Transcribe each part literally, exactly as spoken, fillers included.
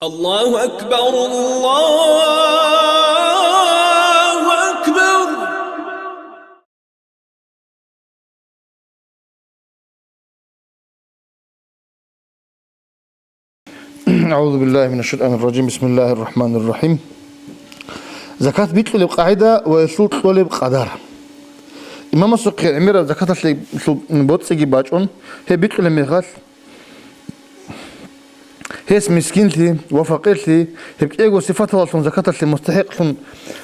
الله أكبر، الله أكبر. أعوذ بالله من الشيطان الرجيم. بسم الله الرحمن الرحيم. Закат бикьулеб къагӀида ва гьелъул кьолеб къадар. Имамасухъе гӀемераб закаталъул боцӀиги бачӀун, гьеб бикьулеб мехалъ, гьес мискинлъи ва факъирлъи, гьеб кӀиго сипаталъун закаталъе мустахӀикълъун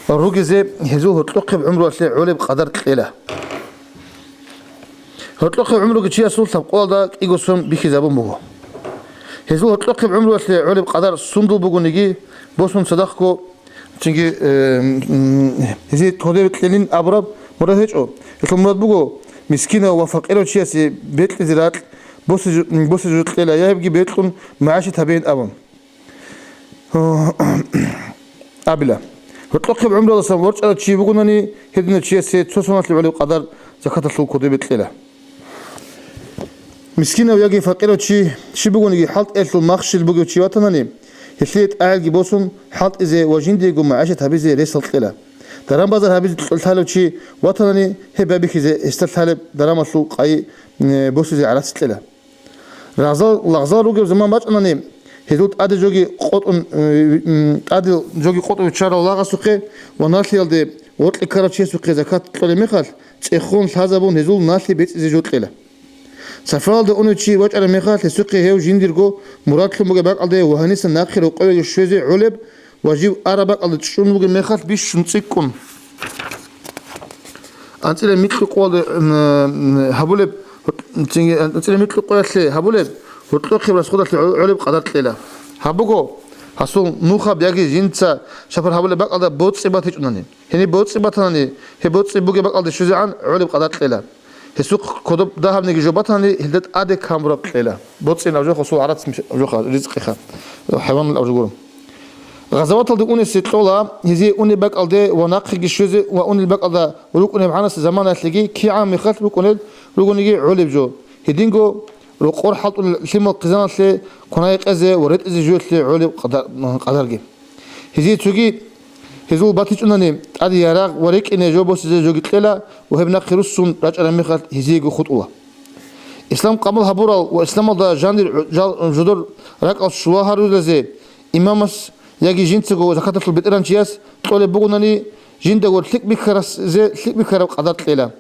ругезе, гьезул гьоркьохъеб гӀумруялъе гӀолеб къадар кьела. Гьоркьохъеб гӀумруги чиясул лъабкъоялда кӀиго сон бихьизабун буго. Гьезул гьоркьохъеб гӀумруялъе гӀолеб къадар сундул бугониги, босун цадахъго, цинги, э, м, гьезие кодобе кьелин абураб мурад гьечӀо. Гьелъул мурад буго, мискинав ва факъирав чиясе бекьизе ракь босизе, босизе кьела, я гьебги бекьун магӀишат гьабейин абун. Абила. Гьоркьохъеб гӀумруялдасан ворчӀарав чи вугонани, гьединав чиясе цо соналъе гӀолеб къадар закаталъул кодобе кьела. Мискинав яги факъирав чи, щиб бугониги хӀалтӀиялъул махщел бугев чи ватанани, гьелъие тӀагӀелги босун, хӀалтӀизе ва жиндиего магӀишат гьабизе ресал кьела. Даран-базар гьабизе лъалев чи ватанани, гьеб байбихьизе гьесда лъалеб дарамалъул къайи, э, босизе гӀарац кьела. Рагъзал, лагъзал ругеб заман бачӀанани, гьезул тӀаде жоги къотӀун, э, м, тӀаде жоги къотӀун виччарал лагъасухъе ва налъиялде гъоркье ккарав чиясухъе закат кьолеб мехалъ, цӀехон лъазабун гьезул налъи бецӀизе жо кьела. Сапаралда унев чи вачӀараб мехалъ, гьесухъе гьев жиндирго мурадлъун бугеб бакӀалде ва гьаниса нахъе рокъовеги щвезе гӀолеб ва жив араб бакӀалде чӀун бугеб мехалъ бищун цӀикӀкӀун. АнцӀила микьукъуялде, м, м, гьабулеб, цинги анцӀила микьукъуялъе гьабулеб, гьоркьохъеб расходалъе гӀо-, гӀолеб къадар кьела. Гьаб буго, гьасул нухаб яги жинца сапар гьабулеб бакӀалда боцӀи батичӀунани. Гьениб боцӀи батанани, гьеб боцӀи бугеб бакӀалде щвезегӀан гӀолеб къадар кьела. Гьесухъ кодоб дагьабниги жо батанани, гьелда тӀаде камураб кьела. БоцӀин абжоха, гьасул гӀарац миш-, абжоха, ризкъиха, хӀайванал абжо гуро. Гъазаваталде унесе кьола, гьезие унеб бакӀалде ва нахъеги щвезе ва унел бакӀалда рукӀунеб гӀанасе заманаялъеги кигӀан мехалъ рукӀунел ругониги гӀолеб жо. Гьединго рокъор хӀалтӀулел лъимал хъизаналъе кванай къезе ва ретӀизе жуялъе гӀолеб къада-, къадарги. Гьезие цоги гьезул батичӀунани тӀаде ярагъ ва рекӀине жо босизе жоги кьела ва гьеб нахъе руссун рачӀараб мехалъ гьезиего хутӀула. Ислам къабул гьабурал ва исламалда жандир жал-, жодор ракӀал щула гьарулазе имамас яги жинцаго закаталъул бетӀергьанчияс кьолеб бугонани, жиндаго лъикӀ бихьарасе лъикӀ бихьараб къадар кьела.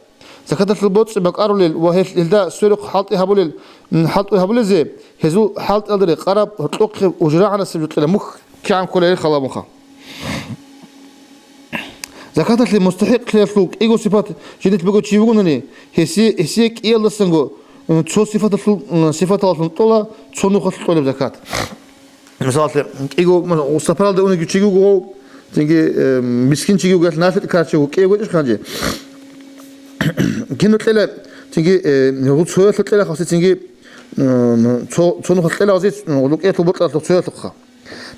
Закаталъул боцӀи бакӀарулел ва гьел-, гьелда сверухъ хӀалтӀи гьабулел, м, хӀалтӀи гьабулезе, гьезул хӀалтӀиялда рекъараб гьоркьохъеб ужрагӀанасеб жо кьела, мухь кигӀан кколарел халабунха. Закаталъе мустахӀикълъиялъул кӀиго сипат жиндилъ бугев чи вугонани, гьесие, гьесие кӀиялдасанго, м, цо сипаталъул, м, сипаталъун кьола цо нухалъ кьолеб закат. Мисалалъе, кӀиго, м, сапаралда унев чиги вуго, цинги, э, мискин чиги вуго, налъи ккарав чи вуго, кӀиго гьечӀищ хъанчи. Кино кьела, цинги, э, гьуцоялъул кьела хасси, цинги, э, цо, цо нухалъ кьела хасси, лукӀиялъул бокьаралъул цоялъухъа.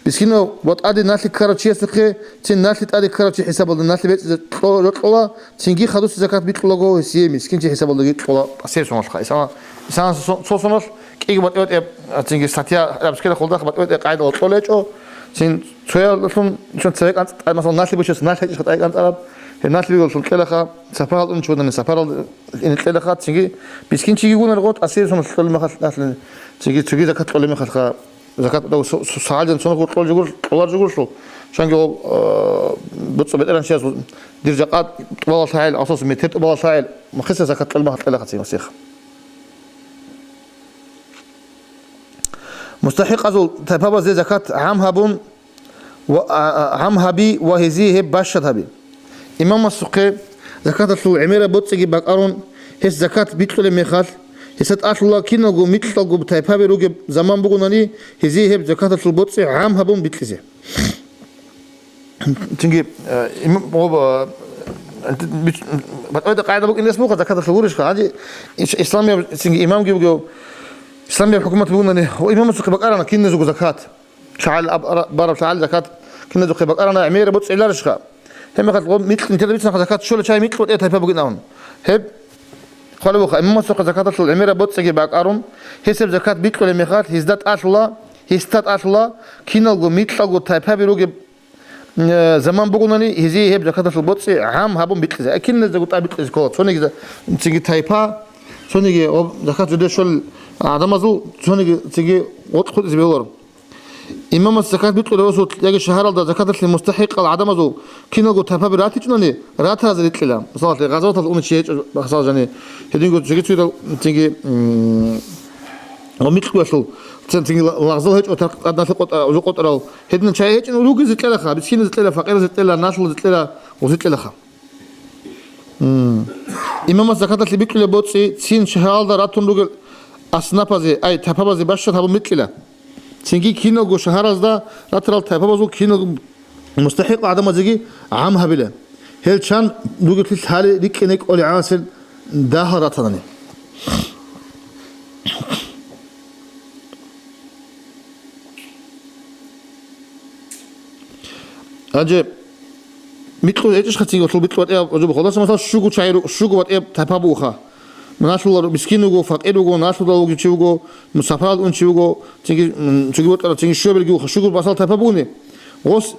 Мискинав ва тӀаде налъи ккарав чиясухъе, цин налъи тӀаде ккарав чи хӀисабалда налъи бецӀизе кьо-, рокьула, цинги хадусе закат бикьулаго, гьесие мискинчи хӀисабалдаги кьола тӀасияб соналъха. Исана-, исана со-, цо соналъ кӀиго батӀи-батӀияб, цинги статья арабскияда холдахъ батӀи-батӀияб къагӀидал кьола гьечӀо, цин цоялъун, цин цеве кӀанцӀ-, тӀа-, масала, налъи бучес налъи гьечӀищха тӀаде кӀанцӀараб, гьеб налъи бигаллъун кьелаха, сапарал ун чуданани, сапарал ин кьелаха, цинги мискинчиги гунарго, тӀасияб соналъ кьолеб мехалъ налъи, цинги цоги закат кьолеб мехалъха. Закат дав су-, су-, сагӀалдин цо нухалъ кьолар жугур-, кьолар жугурлъул. Чанги гьаб, э, буцӀа бетӀеран чияс дир жакъа тӀубалалъагӀел, асас метер тӀубалалъагӀел, мухъиса закат кьолеб мехалъ кьелаха цин масех. МустахӀикъазул тайпабазе закат гӀам гьабун ва, а, а, гӀам гьаби ва гьезие гьеб бащад гьаби. Имамасухъе закаталъул гӀемераб боцӀиги бакӀарун, гьес закат бикьулеб мехалъ, гьесда тӀалъула киналго микьалго тайпаби ругеб заман бугонани, гьезие гьеб закаталъул боцӀи гӀам гьабун бикьизе. Цинги, э, имам, об, э, бич-, батӀайда къагӀида букӀиндес буха закаталъул гурищха, гьанже ис-, исламияб, цинги имамги бугев, исламияб хӀукумат бугонани, ва имамасухъе бакӀарана киназего закат. ЛъагӀел аб-, ара-, бараб лъагӀел закат киназухъе бакӀарана, гӀемераб боцӀи гьеларищха? Гьеб мехалъ гъоб микьни тела бицанха закат щола чай микьго тӀе тайпа бугин абун. Гьеб хъвалебуха, имамасухъе закаталъул гӀемераб боцӀиги бакӀарун, гьесеб закат бикьулеб мехалъ, гьезда тӀалъула гьесда тӀалъула, киналго микьалго тайпаби ругеб, э, заман бугонани, гьезие гьеб закаталъул боцӀи гӀам гьабун бикьизе. Э, киназдаго тӀад бикьизе ккола. Цониги за-, цинги тайпа, цониги об-, закат жиде щолел гӀадамазул, цониги цинги гъоркь хутӀизе бегьуларо. Имамас закат бикьулев росулъ яги шагьаралда закаталъе мустахӀикъал гӀадамазул киналго тайпаби ратичӀунани, ратаразе рикьила. Мисалалъе, гъазаваталъ уна чи гьечӀо, мисал жани, гьединго чиги цугидал цинги, м, ва микьгоялъул, цин-, цинги ла-, лагъзал гьечӀо, тар-, тӀадналъи къотӀа-, жо къотӀарал. Гьединал чагӀи гьечӀин, ругез рикьилаха, бициназ рикьила, факъираз рикьила, налъулаз рикьила, гъуз рикьилаха. М. Имамас закаталъе бикьулеб боцӀи цин шагьаралда ратун ругел аснапазе, ай, тайпабазе бащад гьабун бикьила. Цинги киналго шагьаразда ратарал тайпабазул киналго мустахӀикъ гӀадамазеги гӀам гьабила. Гьел чан ругелъи лъали рикӀкӀине кӀолегӀанасел дагьал ратанани. Гьанже микьу гьечӀищха цинги, гьелъул микьу батӀияб гӀузру буго. Гьелдаса, масала, щуго чагӀи ру-, щуго батӀияб тайпа бугоха. Налъулал мискин вуго, факъир вуго, налъулал вугев чи вуго, мусапаралда ун чи вуго, цинги, м, цоги бокьарав, цинги щуябилги вуха, щуго, масала, тайпа бугони. Гъос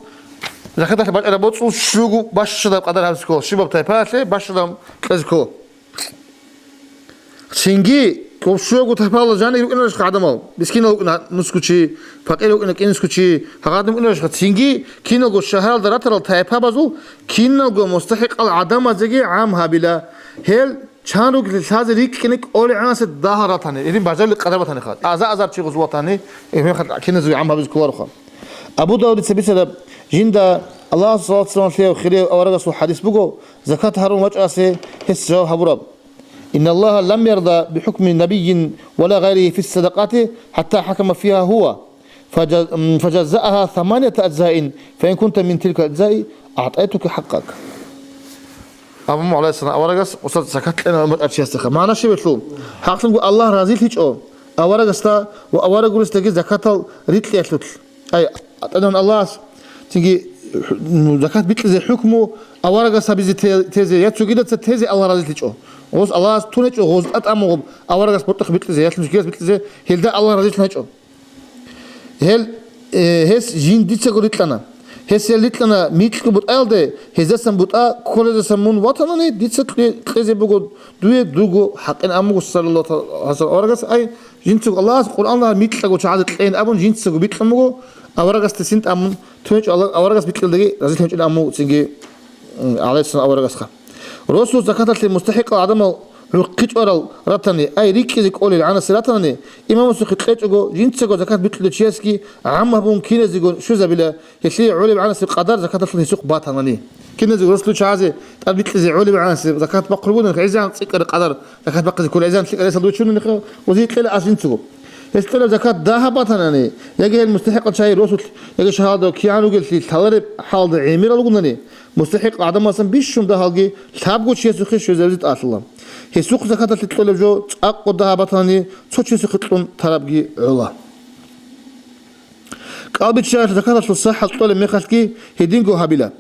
закаталъе бачӀараб боцӀул щуго бащадаб къадар гьабизе ккола, щибаб тайпаялъе бащадаб кьезе ккола. Цинги, гъоб щуябго тайпаялда жанир рукӀинарищха гӀадамал? Мискинал вукӀина нусго чи, пакъир вукӀина кӀинусго чи, гьагъадин вукӀинарищха? Цинги, киналго шагьаралда ратарал тайпабазул киналго мустахӀикъал гӀадамазеги гӀам гьабила. Гьел чан ругелъи лъазе рикӀкӀине кӀолегӀанасеб дагьал ратани, гьедин бажарилеб къадар батаниха. Аза-азар чи гъуз ватани, гьеб мехалъ киназеги гӀам гьабизе кколароха. Абу Давудица бицараб, жинда Аллагьасул салат салам лъеяв хирияв аварагасул хадис буго, закат гьарун вачӀарасе гьес жаваб гьабураб: «Инналлагьа лам ярда бихӀукми набиййин вала гъайригьи фиссадакъати хӀатта хӀакама фигьа гьува, фажа-, м, фажаззаагьа саманията ажзаин, фаин кунта мин тилкал ажзаи, агӀтайтука хӀакъак». Абу Муса гӀалайгьиссалам аварагас гъосда закат кьезе вачӀарав чиясдаса. МагӀна щиб гьелъул? ХӀакълъунго Аллагь разилъичӀо аварагасда ва авараг гуресдаги закатал рикьиялъулъ. Ай, АтӀанан Аллагьас, цинги, ну, закат бикьизе хӀукму аварагас гьабизе те-, тезе, я цогидаца тезе Аллагь разилъичӀо. Гъос Аллагьас тун гьечӀо, гъоз тӀатӀамугъаб аварагас бокьухъ бикьизе, я лъугьикияс бикьизе, гьелда Аллагь разилъун гьечӀо. Гьел, э, гьес жиндицаго рикьана. Гьес гьел рикьана микьго бутӀаялде, гьездасан бутӀа кколездасан мун ватанани, дица кье-, кьезе буго дуе дуго хӀакъин амуго, саллаллагьу гӀалайгьи ва саллам, аварагас, ай, жинцаго Аллагьас Къуръаналда микьаго чагӀазе кьейин абун, жинцаго бикьун буго, аварагасдасан тӀамун тун гьечӀо, Аллагь-, аварагас бикьиялдаги разилъун гьечӀин амуго цинги, м, гӀалайгьиссалам аварагасха. Росулъ закаталъе мустахӀикъал гӀадамал гӀурхъи чӀварал ратани, ай, рикӀкӀизе кӀолел гӀанасе ратани, имамасухъе кьечӀого, жинцаго закат бикьулев чиясги гӀам гьабун киназего щвезабила, гьелъие гӀолеб гӀанасеб къадар закаталъул гьесухъ батанани. Киназего росулъ чагӀазе тӀад бикьизе гӀолеб гӀанасеб закат бахъулеб бугони, гӀезегӀан цӀикӀкӀараб къадар закат бахъизе ккола, гӀезегӀан лъикӀал ресалда вичунани, гъозие кьела ас жинцаго. Гьес кьолеб закат дагьаб батанани, яги гьел мустахӀикъал чагӀи росулъ яги шагьаралда кигӀан ругеллъи лъалареб хӀалда гӀемерал ругонани, мустахӀикъ гӀадамасан бищун дагьалги лъабго чиясухъе щвезабизе тӀалъула. Гьесухъ закаталъе кьолеб жо цӀакъго дагьаб батанани, цо чиясухъе кьун тарабги гӀола. КӀалбиччаялъ закаталъул сахӀал кьолеб мехалъги гьединго гьабила.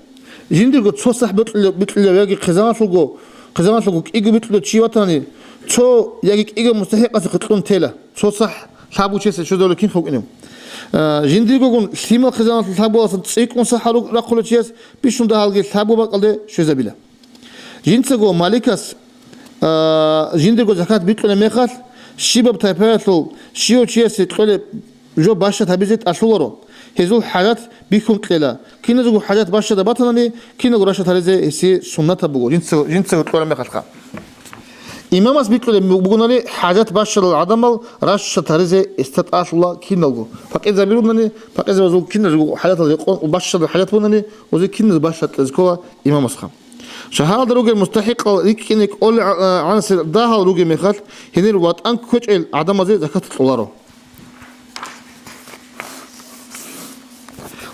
Жиндирго цо сахӀ бикьулев, бикьулев яги хъизаналъулго, хъизаналъулго кӀиго бикьулев чи ватани, цо яги кӀиго мустахӀикъасухъе кьун тела. Цо сахӀ лъабго чиясе щвезабулеб кинха вукӀинев. А, жиндиргогун лъимал хъизаналъул лъабголасан цӀикӀкӀун сахӀал ру-, рахъулев чияс бищун дагьалги лъабго бакӀалде щвезабила. Жинцаго маликас, а, жиндирго закат бикьулеб мехалъ, щибаб тайпаялъул щивав чиясе кьолеб жо бащад гьабизе тӀалъуларо, гьезул хӀажат бихьун кьела. Киназего хӀажат бащадаб батанани, киналго рашат гьаризе гьесие суннатаб буго, жинцаго, жинцаго кьолеб мехалъха. Имамас бикьулеб бугонани, хӀажат бащарал гӀадамал рашат гьаризе гьесда тӀалъула киналго. Пакъирзаби ругонани, пакъирзабазул киназего хӀажатал рекъон, бащадал хӀажат бугонани, гъозе киназ бащад кьезе ккола имамасха. Шагьаралда ругел мустахӀикъал рикӀкӀине кӀолел гӀа-, гӀанасел дагьал ругеб мехалъ, гьенир ватӀан кквечӀел гӀадамазе закат кьоларо.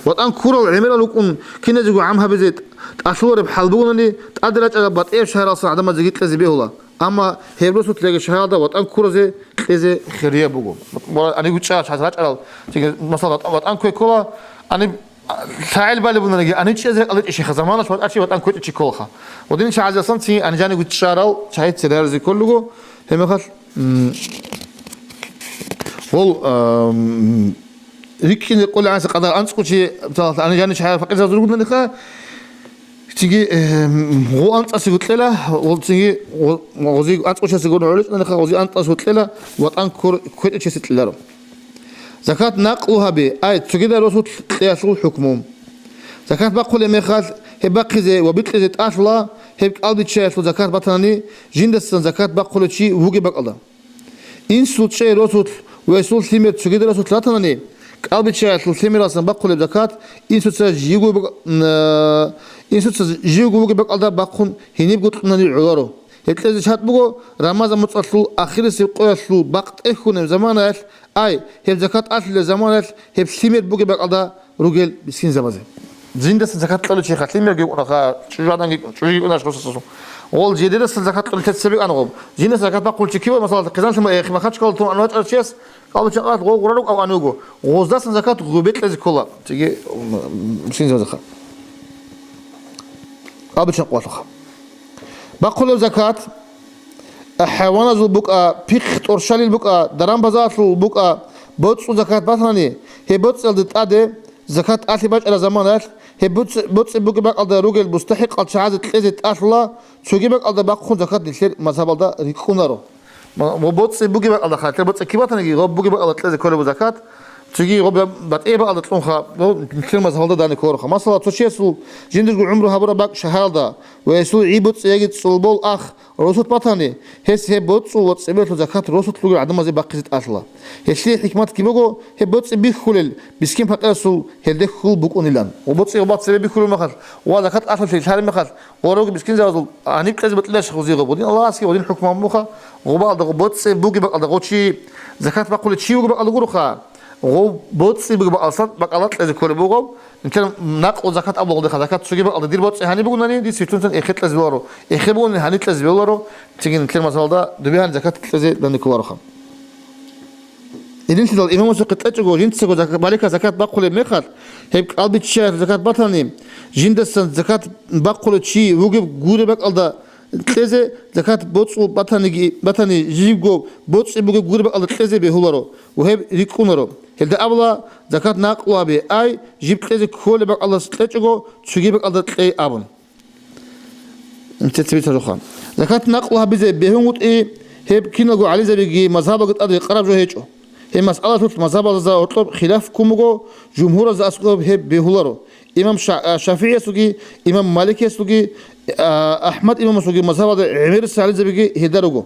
ВатӀан ккурал гӀемерал рукӀун киназего гӀам гьабизе тӀ-, тӀалъулареб хӀал бугонани, тӀаде рачӀараб батӀияб шагьаралсан гӀадамазеги кьезе бегьула. Амма гьеб росулъ яги шагьаралда ватӀан ккуразе кьезе хирияб буго. Ва гьаниб гьучӀа чаз рачӀарал, цинги, масала, ватӀан ккве ккола, гьаниб лъагӀел балеб бунаниги, гьанив чӀезе рекъалде чӀищиха, заманалъ ватӀачи ватӀан кквечӀев чи кколаха. Ва дин чагӀазасан цин гьанив жанивго чӀарал чагӀи цераризе кколего, гьеб мехалъ, м, гъол, ам, рикӀкӀине кӀолеб гӀанасеб къадар анцӀго чи, мисалалъ, гьанив жанив чагӀи факъирзабаз ругони гьа, цинги, э, гъо анцӀасего кьела, гъо-, цинги гъо-, гъозие анцӀго чиясего гӀоло чӀунани гьа, гъозие анцӀасего кьела, ватӀан ккор-, кквечӀев чиясе кьеларо. Закат накълу гьаби, ай, цогидал росулъ кьеялъул хӀукму. Закат бахъулеб мехалъ, гьеб бахъизе ва бикьизе тӀалъула, гьеб кӀалбиччаялъул закат батанани, жиндасан закат бахъулев чи вугеб бакӀалда. Инсул чӀей росулъ ва гьесул лъимер цогидал росулъ ратанани, кӀалбиччаялъул лъимералдасан бахъулеб закат инсуца живго бу-, н-, инсуца живго вугеб бакӀалда бахъун гьенибго кьунани гӀоларо. Гьеб кьезе шартӀ буго, Рамазан моцӀалъул ахирисеб къоялъул бакъ тӀехьунеб заманаялъ, ай, гьеб закат тӀалъулеб заманаялъ гьеб лъимер бугеб бакӀалда ругел мискинзабазе. Жиндаса закат кьолев чи гьа, лъимерги вукӀуна гьа, чӀужугӀаданги, чӀужуги вукӀуна гьа росасул. Гъол жидедаса закат кьолев теццаби ана гъоб. Жиндаса закат бахъулев чи киве, масала, хъизан лъимал, э, махачкал тун анвачӀарав чияс, кӀалбиччан къалат гъо гъурарав ав ануго. Гъоздасан закат гъубе кьезе ккола. Цинги, м, мискинзабазеха. КӀалбиччан къвалъуха. Бахъулеб закат, хӀайваназул букӀа, пихъ тӀоршалил букӀа, даран-базаралъул букӀа, боцӀул закат батани, гьеб боцӀиялда тӀаде, закат тӀалъи бачӀараб заманаялъ, гьеб боцӀи-, боцӀи бугеб бакӀалда ругел мустахӀикъал чагӀазе кьезе тӀалъула, цоги бакӀалда бахъун закат нилъер мазгьабалда рикӀкӀунаро. Ва боцӀи бугеб бакӀалда хъалъе, боцӀи кибатаниги, гъоб бугеб бакӀалда кьезе кколеб закат, цоги гъоб батӀи бакӀалда кьунха, гъоб нилъер мазгьабалда данде кколароха. Масала, цо чиясул жиндирго гӀумру гьабураб бакӀ шагьаралда ва гьесул гӀи боцӀи яги цӀолбол ах росулъ батани, гьес гьеб боцӀул ва цӀебелъул закат росулъ ругел гӀадамазе бахъизе тӀалъула. Гьелъие хӀикмат кибего, гьеб боцӀи бихьулел мискин-пакъирасул гьелде хьул букӀунилан. Ва боцӀи гъоб цебе бихьулеб мехалъ, ва закат тӀалъулъи лъараб мехалъ, гъорого мискинзабазул гьаниб кьезе батӀилаш гъозие гъоб. Гъодин Аллагьасги гъодин хӀукму гьабун буха, гъоб бакӀалда гъоб боцӀи бугеб бакӀалда гъо чи, закат бахъулев чи вугеб бакӀалда гуроха, гъоб боцӀи бугеб бакӀаласан бакӀалда кьезе кколеб буго. Нилъер накълу закат абула гъодиха, закат цоги бакӀалда дир боцӀи гьаниб бугунани, дир сифтунцан эхе кьезе веларо, эхе бугони гьаниб кьезе веларо, цинги нилъер мазгьабалда дубегьани закат кьезе данде кколароха. Гьединлъидал имамасухъе кьечӀого жинцаго зака-, балика закат бахъулеб мехалъ, гьеб кӀалбиччаялъ закат батани, жиндасан закат бахъулев чи вугеб гуреб бакӀалда кьезе, закат боцӀул батаниги, батани, живго боцӀи бугеб гуреб бакӀалда кьезе бегьуларо ва гьеб рикӀкӀунаро. Гьелда абула, закат накълу гьабе, ай, жиб кьезе кколеб бакӀалдаса кьечӀого, цоги бакӀалда кьей абун. Цецебицарухъа. Закат накълу гьабизе бегьунгутӀи, гьеб киналго гӀалимзабиги мазгьабалги тӀад рекъараб жо гьечӀо. Гьеб масъалалъулъ мазгьабазда гьоркьоб хилаф ккун буго, жумгьуразда аскӀоб гьеб бегьуларо. Имам Ша-, а, ШафигӀиясулги, имам Маликиясулги, а, АхӀмад имамасулги мазгьабалда гӀемерисел гӀалимзабиги гьелда руго.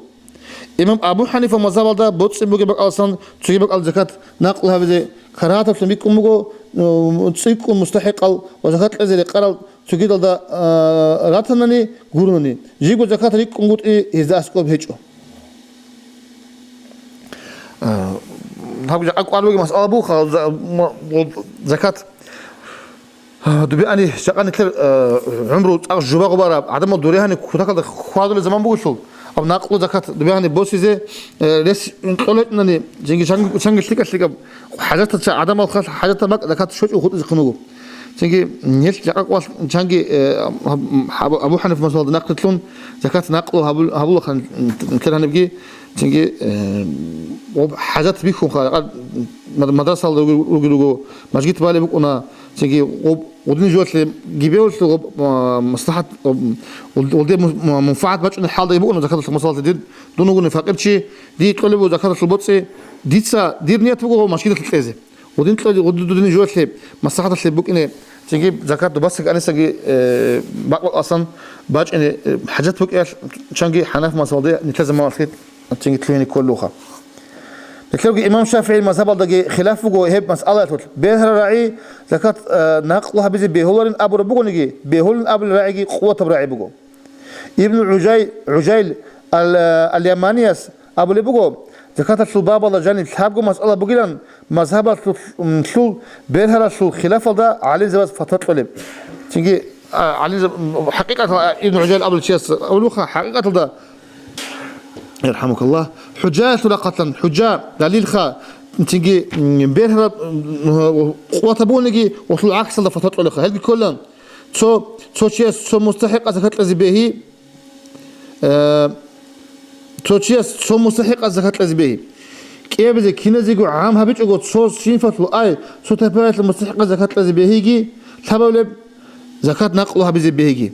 Имам Абу ХӀанифа мазгьабалда боцӀи бугеб бакӀаласан цоги бакӀалда закат накълу гьабизе карагьатаблъун бикӀун буго, м, цӀикӀкӀун мустахӀикъал ва закат кьезе рекъарал цогидалда, а, ратанани гурони, живго закат рикӀкӀунгутӀи гьезда аскӀоб гьечӀо. А, гьаб жакъа кӀвар бугеб масъала буха, за-, ма-, закат. А, дубеани, жакъа нилъер, а, гӀумру цӀакъ жубагъу бараб, гӀадамал дурегьани кутакалда хьвадулел заман бугелъул, аб накълу закат дубеани босизе, э, рес кьолечӀнани, жинги чанги, чанги лъикӀа-лъикӀаб хӀажатаца гӀадамал хал-, хӀажатаб бакӀ закат щочӀун хутӀизе хъун буго. Цинги гьелъ жакъа кӀвалъ чанги, э, Абу, Абу ХӀанифа мазгьабалда нахърилълъун, закат накълу гьабул-, гьабулахан, нилъер гьанибги, цинги, э, гъоб хӀажат бихьун ха-, мад-, мадрасалда руги-, руги руго, мажгит балеб букӀуна, цинги гъоб гъудин жуялъе гибеулъе гъоб, а, маслахӀат, гъоб, гъол-, гъолде мун-, мун-, мунфагӀат бачӀунел хӀалда букӀуна закаталъул масалалъе дир, дун вугони факъир чи, дие кьолеб буго закаталъул боцӀи, дица, дир ният буго гъоб мажгиталъе кьезе. Гъудин кьоли, гъудин дудине жуялъе, маслахӀаталъе букӀине, цинги закат дубасаги гьанисаги, э, бакъ-бакъасан бачӀине, э, хӀажат букӀиялъ, чанги хӀанаф мазгьабалде нилъер заманалъе цинги лъугьине кколелъулха. Нилъерго имам ШафигӀил мазгьабалдаги хилаф буго гьеб масъалаялъулъ. Бергьараб рагӀи закат, э, накълу гьабизе бегьуларин абураб бугониги, бегьулин абулел рагӀиги къуватаб рагӀи буго. Ибн ГӀужай-, ГӀужайл ал-, ал-Яманияс абулеб буго, закаталъул бабалда жаниб лъабго масъала бугилан, мазгьабалъул, м, лъул бергьаралъул хилафалда гӀалимзабаз фатва кьолеб. Цинги, а, гӀалимзаб-, м, хӀакъикъаталда, а, Ибн ГӀужайл абулев чияс абулеб буха, хӀакъикъаталда, ярхӀамукаллагь, хӀужаялъул рахъалъан, хӀужа, далилха, цинги, м, бергьараб, м, къуватаб бугониги, гъолъул гӀаксалда фатва кьолеха. Гьелги кколан, Цо, цо чияс цо мустахӀикъа закат кьезе бегьи, э, цо чияс цо мустахӀикъа закат кьезе бегьи. кӀиабизе киназего гӀам гьабичӀого цо синфалъул, ай, цо тайпаялъул мустахӀикъа закат кьезе бегьиги, лъабабилеб закат накълу гьабизе бегьиги.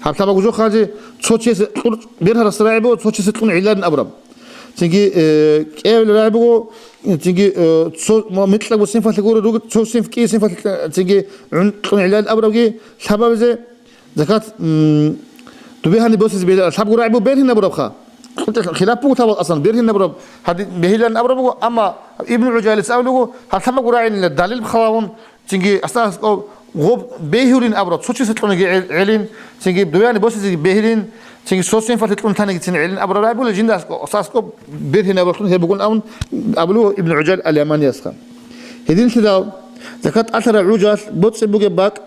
Гьаб лъабабго жо хъанчи цо чиясе кьур бергьарас рагӀи буго, цо чиясе кьун гӀилларин абураб. Цинги, э, кӀиабилеб рагӀи буго, цинги, э, цо ма-, микьабго синфалъе гуро руго, цо синф кӀи синфалъе кье-, цинги гӀун кьун гӀилларин абурабги лъабабизе, закат, м, дубе гьаниб босизе бегьила, лъабго рагӀи буго бергьинабурабха. Хилаф буго тавал асан, бергьинабураб гьади-, бегьилан абураб буго, амма Ибн ГӀужалис абулего, гьалъамагу рагӀинила далил хъалавун, цинги астагьаскӀов гъоб бегьулин абураб, цо чиса кьуниги гӀел-, гӀелин, цинги дубе гьаниб босизеги бегьилин, цинги сосинфалъе кьун танигицин гӀелин абураб рагӀи бугила, жинда аскӀов, астагьаскӀов бергьинабураб хӀебугун абун абулего Ибн ГӀужал ал-Яманиасха. Гьединлъидал, закат тӀалъараб гӀужалъ боцӀи бугеб бакӀ,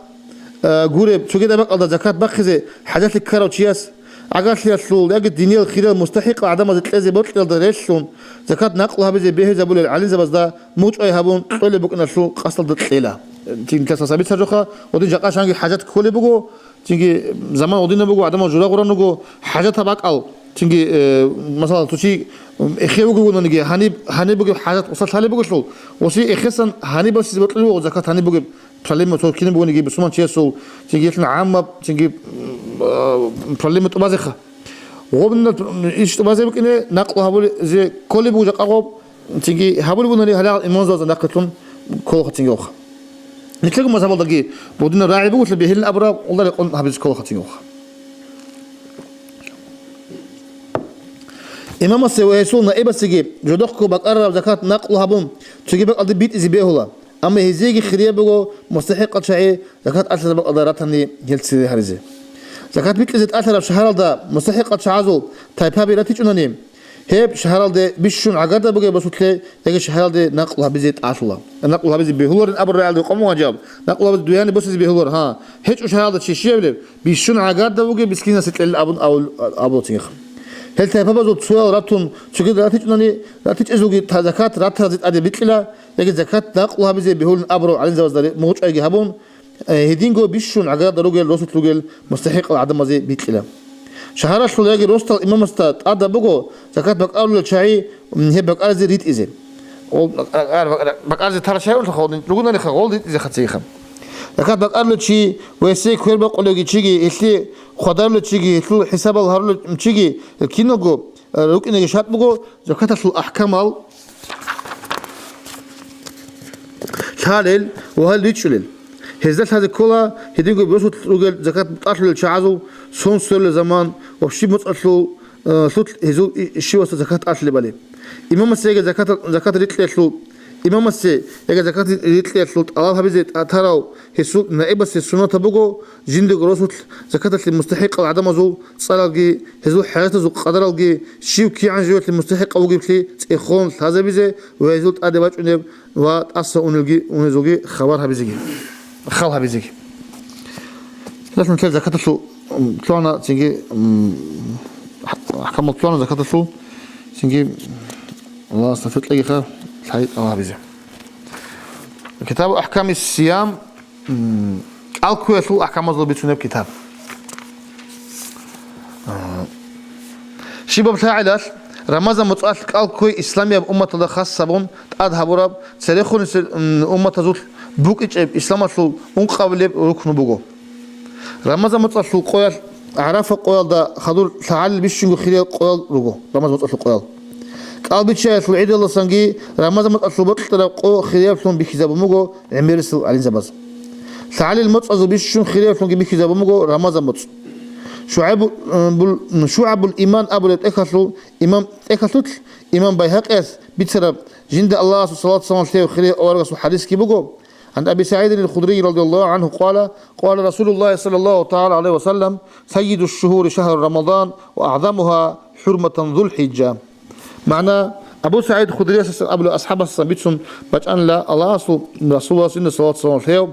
а, гуреб, цогидаб бакӀалда закат бахъизе хӀажалъи ккарав чияс, гӀагарлъиялъул яги диниял хириял мустахӀикъал гӀадамазе кьезе бокьиялда релълъун, закат накълу гьабизе бегьизабулел гӀалимзабазда мугъчӀвай гьабун кьолеб букӀиналъул къасдалда кьела. Динлъаса сабицар жоха, гъодин жакъа чанги хӀажат кколеб буго, цинги заман гъодинаб буго, гӀадамал жура гъуран руго, хӀажатаб бакӀал, цинги, э, масала, цо чи, м, эхе вугевунаниги, гьаниб, гьаниб бугеб хӀажат гъоса лъалеб бугелъул, гъоси эхесан гьаниб босизе бокьулеб буго закат гьаниб бугеб. Проблема цо кинаб бугониги бусурманчиясул, цинги гьелъин гӀаммаб, цинги, м, а, проблема тӀубазеха. Гъобнила иш тӀубазе букӀине накълу гьабулезе кколеб буго жакъа гъоб, цинги гьабулеб бугони гьале имамзабазда нахъетлъун кколаха цинги гъоха. Нилъего мазгьабалдаги гъодинаб рагӀи бугелъул бегьилин абураб, гъолда рекъон гьабизе кколаха цинги гъоха. Имамасе ва гьесул наибасеги жодохъго бакӀарараб закат накълу гьабун, цоги бакӀалде битӀизе бегьула. Амма гьезиеги хирияб буго мустахӀикъал чагӀи закат тӀалъараб бакӀалда ратани гьел цере гьаризе. Закат битӀизе тӀалъараб шагьаралда мустахӀикъал чагӀазул тайпаби ратичӀунани, гьеб шагьаралде бищун гӀагада бугеб босулъе яги шагьаралде накълу гьабизе тӀалъула. Накълу гьабизе бегьуларин абураб рагӀалда къому гьанжаб, накълу гьабизе дуяни босизе бегьулар, гьа, гьечӀо шагьаралда чи щиб гьеб? Бищун гӀагада бугеб мискинасде кьелин абун абул-, абула цинги. Гьел тайпабазул цоял ратун цогидал ратичӀунани, ратичӀезулги та-, закат ратаразе тӀаде бикьила, яги закат накълу гьабизе бегьулин абураб гӀалимзабазда ре-, мугъчӀвайги гьабун, э, гьединго бищун гӀагада ругел, росулъ ругел мустахӀикъал гӀадамазе бикьила. Шагьаралъул яги росдал имамасда тӀадаб буго закат бакӀарулел чагӀи, м, гьеб бакӀаризе ритӀизе. Гъол бакӀар-, бакӀар-, бакӀаризе тарал чагӀи ругонариха, гъол ритӀизеха цеха. Закат бакӀарулев чи ва гьесие квербакъулевги чиги, гьелъие хъвадарулев чиги, гьелъул хӀисабал гьарулев чиги, гьел киналго, э, рукӀинеги шартӀ буго закаталъул ахӀкамал лъалел ва гьел ричӀчӀулел. Гьезда лъазе ккола гьединго босулъ ругел закат тӀалъулел чагӀазул сон сверулел заман ва щиб моцӀалъул, э, лъулъ гьезул и-, щивасда закат тӀалъулебали. Имамасда яги закат, закат рикьиялъул, имамасда яги закат рикьиялъул тӀалаб гьабизе тӀа-, тарав гьесул наибасде суннатаб буго, жиндего росулъ закаталъе мустахӀикъал гӀадамазул цӀаралги, гьезул хӀажатазул къадаралги, щив кигӀан живелъе мустахӀикъав вугеблъи цӀехон лъазабизе ва гьезул тӀаде бачӀунеб ва тӀаса унелги, унезулги хабар гьабизеги, хал гьабизеги. Гьелъ нилъер закаталъул, м, лъугьана цинги, м, ахӀкамал лъугьана закаталъул, цинги Аллагьас тавфикъ кьегиха лъай тӀалаб гьабизе. Китабу ахӀками сиям, м, кӀал кквеялъул ахӀкамазул бицунеб китаб. А, щибаб лъагӀалалъ, Рамазан моцӀалъ кӀал кквей исламияб умматалда хас гьабун тӀад гьабураб, церехунисел, м, умматазулъ букӀичӀеб исламалъул ункъабилеб рукну буго. Рамазан моцӀалъул къоялъ, ГӀарафа къоялда хадур лъагӀалил бищунго хирияб къоял руго, Рамазан моцӀалъул къоял. КӀалбиччаялъул гӀидалдасанги Рамазан моцӀалъул бокьараб къо хирияблъун бихьизабун буго гӀемерисел гӀалимзабаз. ЛъагӀалил моцӀазул бищун хирияблъунги бихьизабун буго Рамазан моцӀ. ШугӀабу-, э, бул-, ШугӀабул иман абулеб тӀехьалъул имам, тӀехьалъулъ имам Байгьакъияс бицараб, жинда Аллагьасул салат-салам лъеяв хирияв аварагасул хӀадисги буго. عن أبي سعيد الخدري رضي الله عنه قال: قال رسول الله صلى الله تعالى عليه وسلم: سيد الشهور شهر رمضان وأعظمها حرمة ذو الحجة. МагӀна: Абу СагӀид Худриясасан абулев асхӀабасасан бицун бачӀанила Аллагьасул Расулас, жинда салат-салам лъеяв,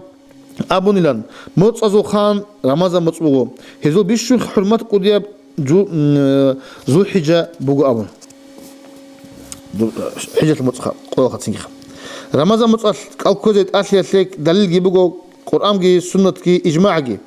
абунилан: «МоцӀазул хан Рамазан моцӀ буго, гьезул бищун хӀурмат кӀудияб жу-, м, ЗулхӀижа буго», — абун. Ду-, ХӀижалъул моцӀ ха-, къоялха цинги ха. Рамазан моцӀалъ кӀал кквезе тӀалъиялъе далилги буго Къуръанги, Суннатги, ижмагӀги.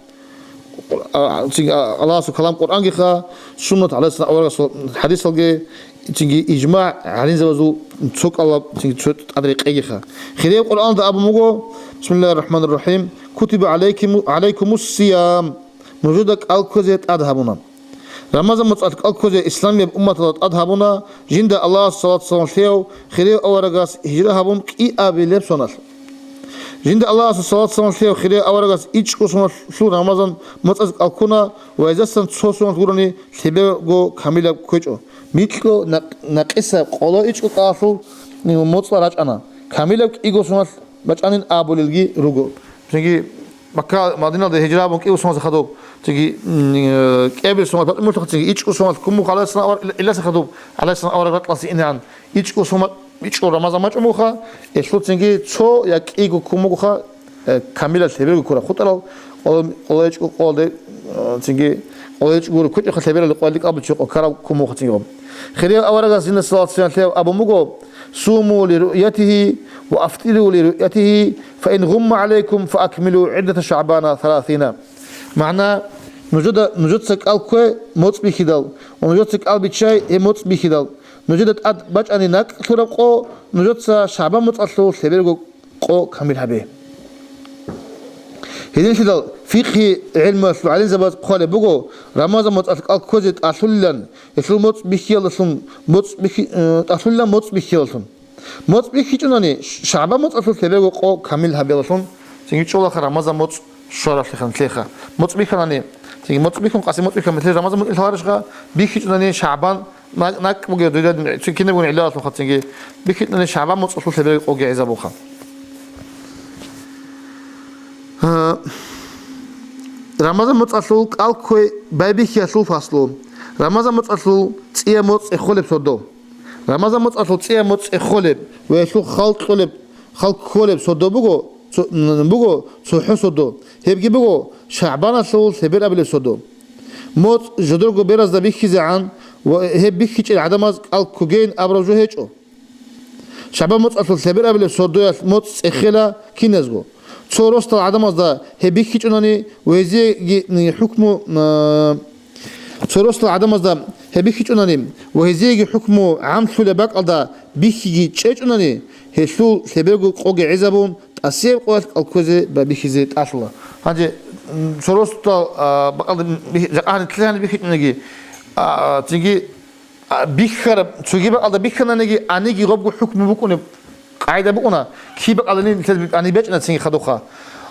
а, цинги, а, Аллагьасул калам Къуръангиха, суннат гӀалайгьиссалам аварагасул хӀадисалги, цинги ижмагӀ гӀалимзабазул цо кӀалаб, цинги цо тӀад рекъегиха. Хирияб Къуръанда абун буго: «Бисмиллагьир рахӀманир рахӀим. Кутиба гӀалайкуму-, гӀалайкумус сиям». Нужеда кӀал кквезе тӀад гьабуна. Рамазан моцӀалъ кӀал кквезе исламияб умматалда тӀад гьабуна, жинда Аллагьасул салат-салам лъеяв хирияб аварагас гьижра гьабун кӀиабилеб соналъ. Жинда Аллагьасул салат-салам лъеяв хирияб аварагас ичӀго соналъул Рамазан моцӀаз кӀал ккуна ва гьезасан цо соналъ гурони лъеберго камилаб кквечӀо. Микьго накъ-, накъисаб къоло ичӀго кӀалалъул моцӀла рачӀана, камилаб кӀиго соналъ бачӀанин абулелги руго. Цинги Макка, Мадиналда гьижра гьабун кӀиго соналъ хадуб, цинги, м, э, кӀиабилеб соналъ бакъ мухъалъ, цинги ичӀго соналъ кумухъ гӀалайгьиссалам авараг ил-, иласа хадуб, гӀалайгьиссалам авараг ракьалъе инегӀан, ичӀго соналъ, ичӀго Рамазан бачӀун бугоха, гьелъул цинги цо я кӀиго кумугоха, э, камилаб лъеберго ккура хутӀарал, къо-, къоло ичӀго къолде, э, цинги къоло ичӀго гуро кучӀеха лъеберали къоялде кӀалбичи къо ккараб кумуха цинги. Хирияб аварагас жинда салат-салам лъеяв абун буго: «Суму ли руъятихи ва афтиру ли руъятихи, фа ин гъумма гӀалайкум, фа акмилу гӀиддата ШагӀбана саласина». МагӀна: нужеда, нужеца кӀал ккве моцӀ бихьидал ва нужеца кӀал биччай гьеб моцӀ бихьидал. Нужеда тӀад бачӀани накӀ лъураб къо, нужеца ШагӀбан моцӀалъул лъеберго къо камил гьабе. Гьединлъидал фикъгьи гӀелмуялъул гӀалимзабаз хъвалеб буго, Рамазан моцӀалъ кӀал кквезе тӀалъулилан, гьелъул моцӀ бихьиялдалъун, моцӀ бихьи-, э, тӀалъулилан моцӀ бихьиялдалъун. МоцӀ бихьичӀунани, ШагӀбан моцӀалъул лъеберго къо камил гьабиялдалъун, цинги чӀолаха Рамазан моцӀ щваралъеха нилъеха. МоцӀ бихьанани, цинги моцӀ бихьун, къаси моцӀ бихьан, нилъер Рамазан моцӀ лъаларищха, бихьичӀунани ШагӀбан на-, накӀ бугеб дуйладин, цин кинабгун гӀиллаялъулха цинги, бихьичӀунани ШагӀбан моцӀалъул лъеберго къоги гӀезабулха. Гьа, Рамазан моцӀалъул кӀал кквей байбихьиялъул фаслу. Рамазан моцӀалъул цӀия моцӀ цӀехолеб сордо. Рамазан моцӀалъул цӀия моцӀ цӀехолеб ва гьелъул хал кьолеб, хал кколеб сордо буго, цо-, м, буго цохӀо сордо. Гьебги буго ШагӀбаналъул лъеберабилеб сордо. МоцӀ жодорго беразда бихьизегӀан ва гьеб бихьичӀел гӀадамаз кӀал ккогейин абураб жо гьечӀо. ШагӀбан моцӀалъул лъеберабилеб сордоялъ моцӀ цӀехела киназго. Цо росдал гӀадамазда гьеб бихьичӀунани ва гьезиеги хӀукму, а, цо росдал гӀадамазда гьеб бихьичӀунани ва гьезиеги хӀукму гӀамлъулеб бакӀалда бихьиги чӀечӀунани, гьелъул лъеберго къоги гӀезабун, тӀасияб къоялъ кӀал кквезе байбихьизе тӀалъула. Гьанже, м, цо росдал, а, бакӀалда бихьи-, жакъа гьаниб лъилъани бихьичӀониги, а, цинги А, бихьараб, цоги бакӀалда бихьананиги, аниги гъобго хӀукму букӀунеб къагӀида букӀуна, киб бакӀалдани нилъер гьаниб бачӀана цинги хадубха.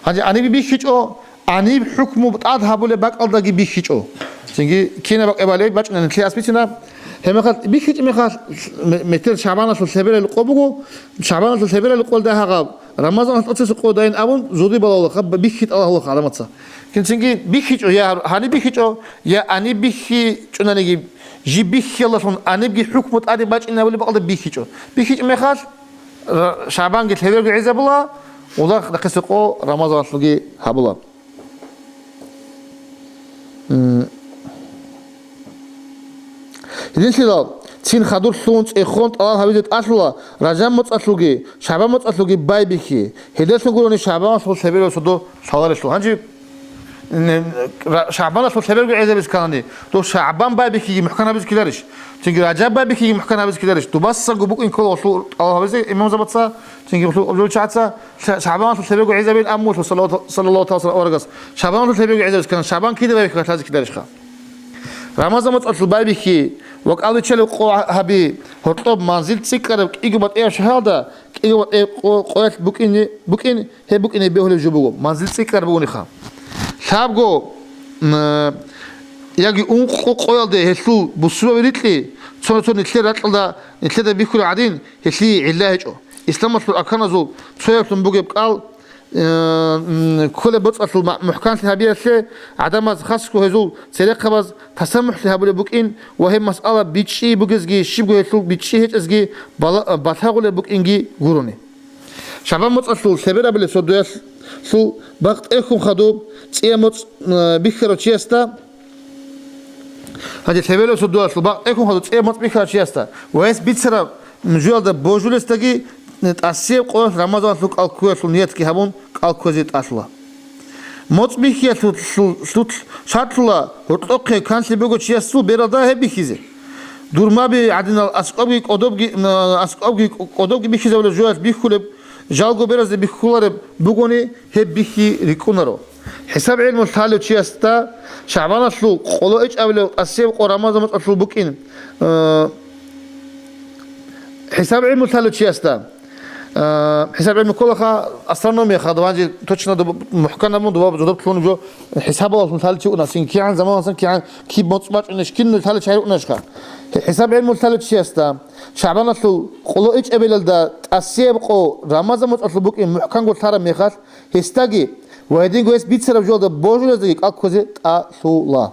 Гьанже аниби бихьичӀо, аниб хӀукму тӀад гьабулеб бакӀалдаги бихьичӀо. Цинги кинаб бакӀ эбали бачӀана нилъее асбицина. Гьеб мехалъ бихьичӀеб мехалъ, ме-, метер ШагӀбаналъул лъеберал къо буго, ШагӀбаналъул лъеберал къолда гьагъаб, Рамазаналъ тӀоцесеб къо дайин абун, зуди балагьулаха, бихьи тӀалаб гьабулаха гӀаламатца. Кин цинги бихьичӀо, я гьар-, гьаниб бихьичӀо, я аниб бихьичӀунаниги, жиб бихьиялдалъун анибги хӀукму тӀаде бачӀинабулеб бакӀалда бихьичӀо. БихьичӀеб мехалъ, ра-, ШагӀбанги лъеберго гӀезабула, ула нахъисеб къо Рамазаналъулги гьабула. М. Гьединлъидал цин хадурлъун, цӀехон тӀалаб гьабизе тӀалъула Ражаб моцӀалъулги ШагӀбан моцӀалъулги байбихьи. Гьелдалъун гурони ШагӀбаналъул лъеберго сордо лъаларелъул. Гьанже Ра-, ШагӀбаналъул лъеберго гӀезабиз кканани, дов ШагӀбан байбихьиги мухӀкан гьабиз ккеларищ? Цинги Ражаб байбихьиги мухӀкан гьабиз ккеларищ? Дубасаго букӀин ккола гъолъул тӀалаб гьабизе имамзабаца, цинги гъолъул абжолчагӀаца, ша-, ШагӀбаналъул лъеберго гӀезабил аммулъу саллаллаху, саллаллаху тагӀала аварагас. ШагӀбаналъул лъеберго гӀезабиз ккана, ШагӀбан кида байбихьи лъазе ккеларищха? Рамазан моцӀалъул байбихьи ва кӀалбиччалеб къо гьаби, гьоркьоб манзил цӀикӀкӀараб кӀиго батӀияб шагьаралда, кӀиго батӀияб къо-, къоялъ букӀине-, букӀин, Гьеб букӀине бегьулеб жо буго, манзил цӀикӀкӀар бугониха. Лъабго, м, яги ункъо къоялде гьелъул бусурбаби рикьи, цо-цо нилъер ракьалда, нилъеда бихьулеб гӀадин, гьелъие гӀилла гьечӀо. Исламалъул арканазул цояблъун бугеб кӀал, э, м, кколеб боцӀалъул ма-, мухӀканлъи гьабиялъе гӀадамаз, хасго гьезул церехъабаз, тасамухӀлъи гьабулеб букӀин ва гьеб масъала бичӀчӀи бугезги, щибго гьелъул бичӀчӀи гьечӀезги бала-, балагьулеб букӀинги гурони. ШагӀбан моцӀалъул лъеберабилеб сордоялъул бакъ тӀерхьун хадуб цӀия моцӀ, э, бихьарав чиясда, гьанже лъеберабилеб сордоялъул бакъ тӀерхьун хадуб цӀия моцӀ бихьарав чиясда ва гьес бицараб жуялда божулесдаги, э, тӀасияб къоялъ Рамазаналъул кӀал кквеялъул ниятги гьабун, кӀал кквезе тӀалъула. МоцӀ бихьиялъул шартлъула гьоркьохъе канлъи буго чиясул бералда гьеб бихьизе. Дурмаби гӀадинал аскӀобги кӀодобги, м, аскӀобги кӀодобги бихьизабулеб жоялъ бихьулеб, жалго беразде бихьулареб бугони, гьеб бихьи рикӀкӀунаро. ХӀисаб гӀелму лъалев чиясда шагӀбаналъул къоло ичӀабилев тӀасияб къо Рамазан моцӀалъул букӀин, э, ХӀисаб гӀилму лъалев чиясда, а, хӀисаб гӀилму кколаха астрономияха, гьанже точно доб-, мухӀканаб мун доба жодоб лъун жо хӀисабалалъун лъалев чи уна, син кигӀан заманалъан кигӀан киб моцӀ бачӀунищ, кин лъалев чи гьарикӀунашха. ХӀисаб гӀилму лъалев чиясда, шагӀбаналъул къоло ичӀабилалда тӀасияб къо Рамазан моцӀалъул букӀин мухӀканго лъараб мехалъ, гьесдаги ва гьединго гьес бицараб жоялда божулездаги кӀал кквезе тӀалъула.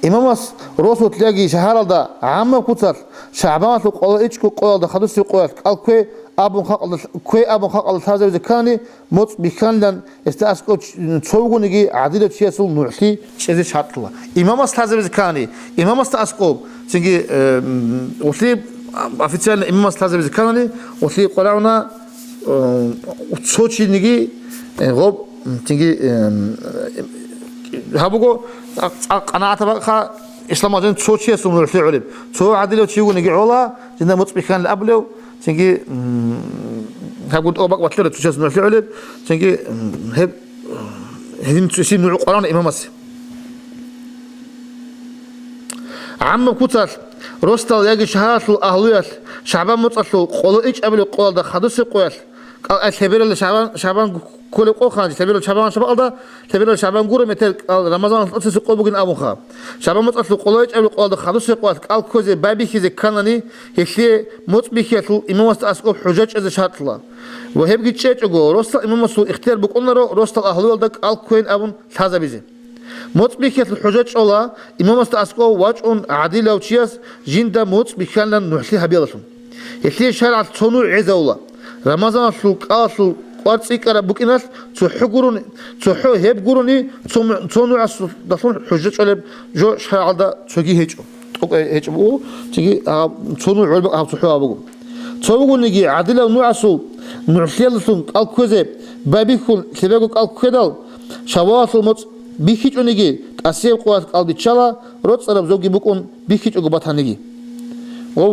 Имамас росулъ яги шагьаралда гӀаммаб куцалъ шагӀбаналъул къоло ичӀго къоялда хадусеб къоялъ кӀал ккве абун халкъалда, ккве абун халкъалда лъазабизе ккани, моцӀ бихьанилан гьесда аскӀов цо вугониги гӀадилав чиясул нугӀлъи чӀезе шартлъула. Имамас лъазабизе ккани, имамасда аскӀоб, цинги, э, м, улъи официально имамас лъазабизе ккани, улъи къварагӀуна, э, цо чиниги, э, гъоб, цинги, э, гьаб буго, цӀакъ, цӀакъ къанагӀатаб бакӀха, исламалъ цо чиясул нугӀлъи гӀолеб. Цо гӀадилав чи вугониги гӀола, жинда моцӀ бихьанилан абулев, цинги, м, гьаб гуртӀа бакӀ батлъира цо чиясул нугӀлъи гӀолеб, цинги, м, гьеб, гьедин цо нугӀ къварагӀуна имамасе. ГӀаммаб куцалъ, росдал яги шагьаралъул агьлуялъ, шагӀбан моцӀалъул къоло ичӀабилеб къоялда хадусеб къоялъ, кӀал, ай, лъебералда шагӀбан, шагӀбан кколеб къоха, лъеберал шагӀбан шабакъалда, лъеберал шагӀбан гуро метер кӀал Рамазаналъ тӀоцебесеб къо бугин абунха. ШагӀбан моцӀалъул къоло ичӀабилеб къоялда хадусеб къоялъ кӀал кквезе байбихьизе кканани, гьелъие моцӀ бихьиялъул имамасда аскӀоб хӀужа чӀезе шартлъула. Ва гьебги чӀечӀого, росдал имамасул ихтияр букӀунаро росдал агьлуялда кӀал кквейин абун лъазабизе. МоцӀ бихьиялъул хӀужа чӀола имамасда аскӀов вачӀун гӀадилав чияс жинда моцӀ бихьанилан нугӀлъи гьабиялдалъун. Гьелъие шаргӀалъ цо нугӀ гӀезавула. Рамазаналъул кӀалалъул кӀвар цӀикӀкӀараб букӀиналъ цохӀо гурони, цохӀо гьеб гурони, цо му-, цо нугӀасдалъун хӀужа чӀолеб жо шаргӀалда цоги гьечӀо. ТӀокӀаб гьечӀеб буго, цинги гьаб цо нугӀ гӀолеб гьаб цохӀо гьаб буго. Цо вугониги гӀадилав нугӀасул нугӀлъиялдалъун кӀал кквезе байбихьун лъебего кӀал ккведал, шавалалъул моцӀ бихьичӀониги, тӀасияб къоялъ кӀал биччала, роцӀцӀараб зобги букӀун бихьичӀого батаниги. Гъов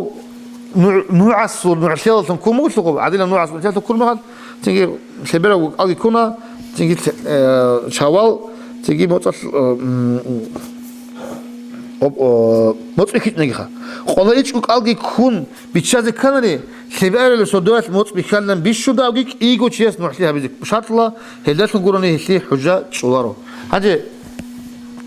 нугӀ-, нугӀасул нугӀлъиялдалъун ккун бугелъул, гъов гӀадилав нугӀасул нугӀлъиялдалъун ккун мехалъ, цинги лъеберав кӀалги ккуна, цинги лъе-, э, шавал, цинги моцӀалъ, э, м, Об-, о, моцӀ бихьичӀнагиха. Къола ичӀго кӀалги ккун биччазе кканани, лъебеаралев сордоялъ моцӀ бихьанилан бищун давги кӀиго чияс нугӀлъи гьабизе шартлъула, гьелдалъун гурони гьелъие хӀужа чӀоларо. Гьанже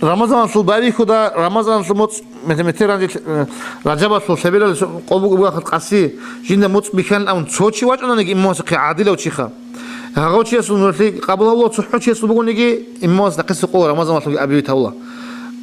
Рамазаналъул байбихьуда, Рамазаналъул моцӀ метер-метер гьанже, э, Ражабалъул лъебералъул къо буго бугахъат къаси, жинда моцӀ бихьанилан абун цо чи вачӀунаниги имамасухъе гӀадилав чиха. Гьагъав чиясул нугӀлъи къабул гьавула, цохӀо чиясул бугониги, имамас нахъисеб къо Рамазан валъуги абиви тавула.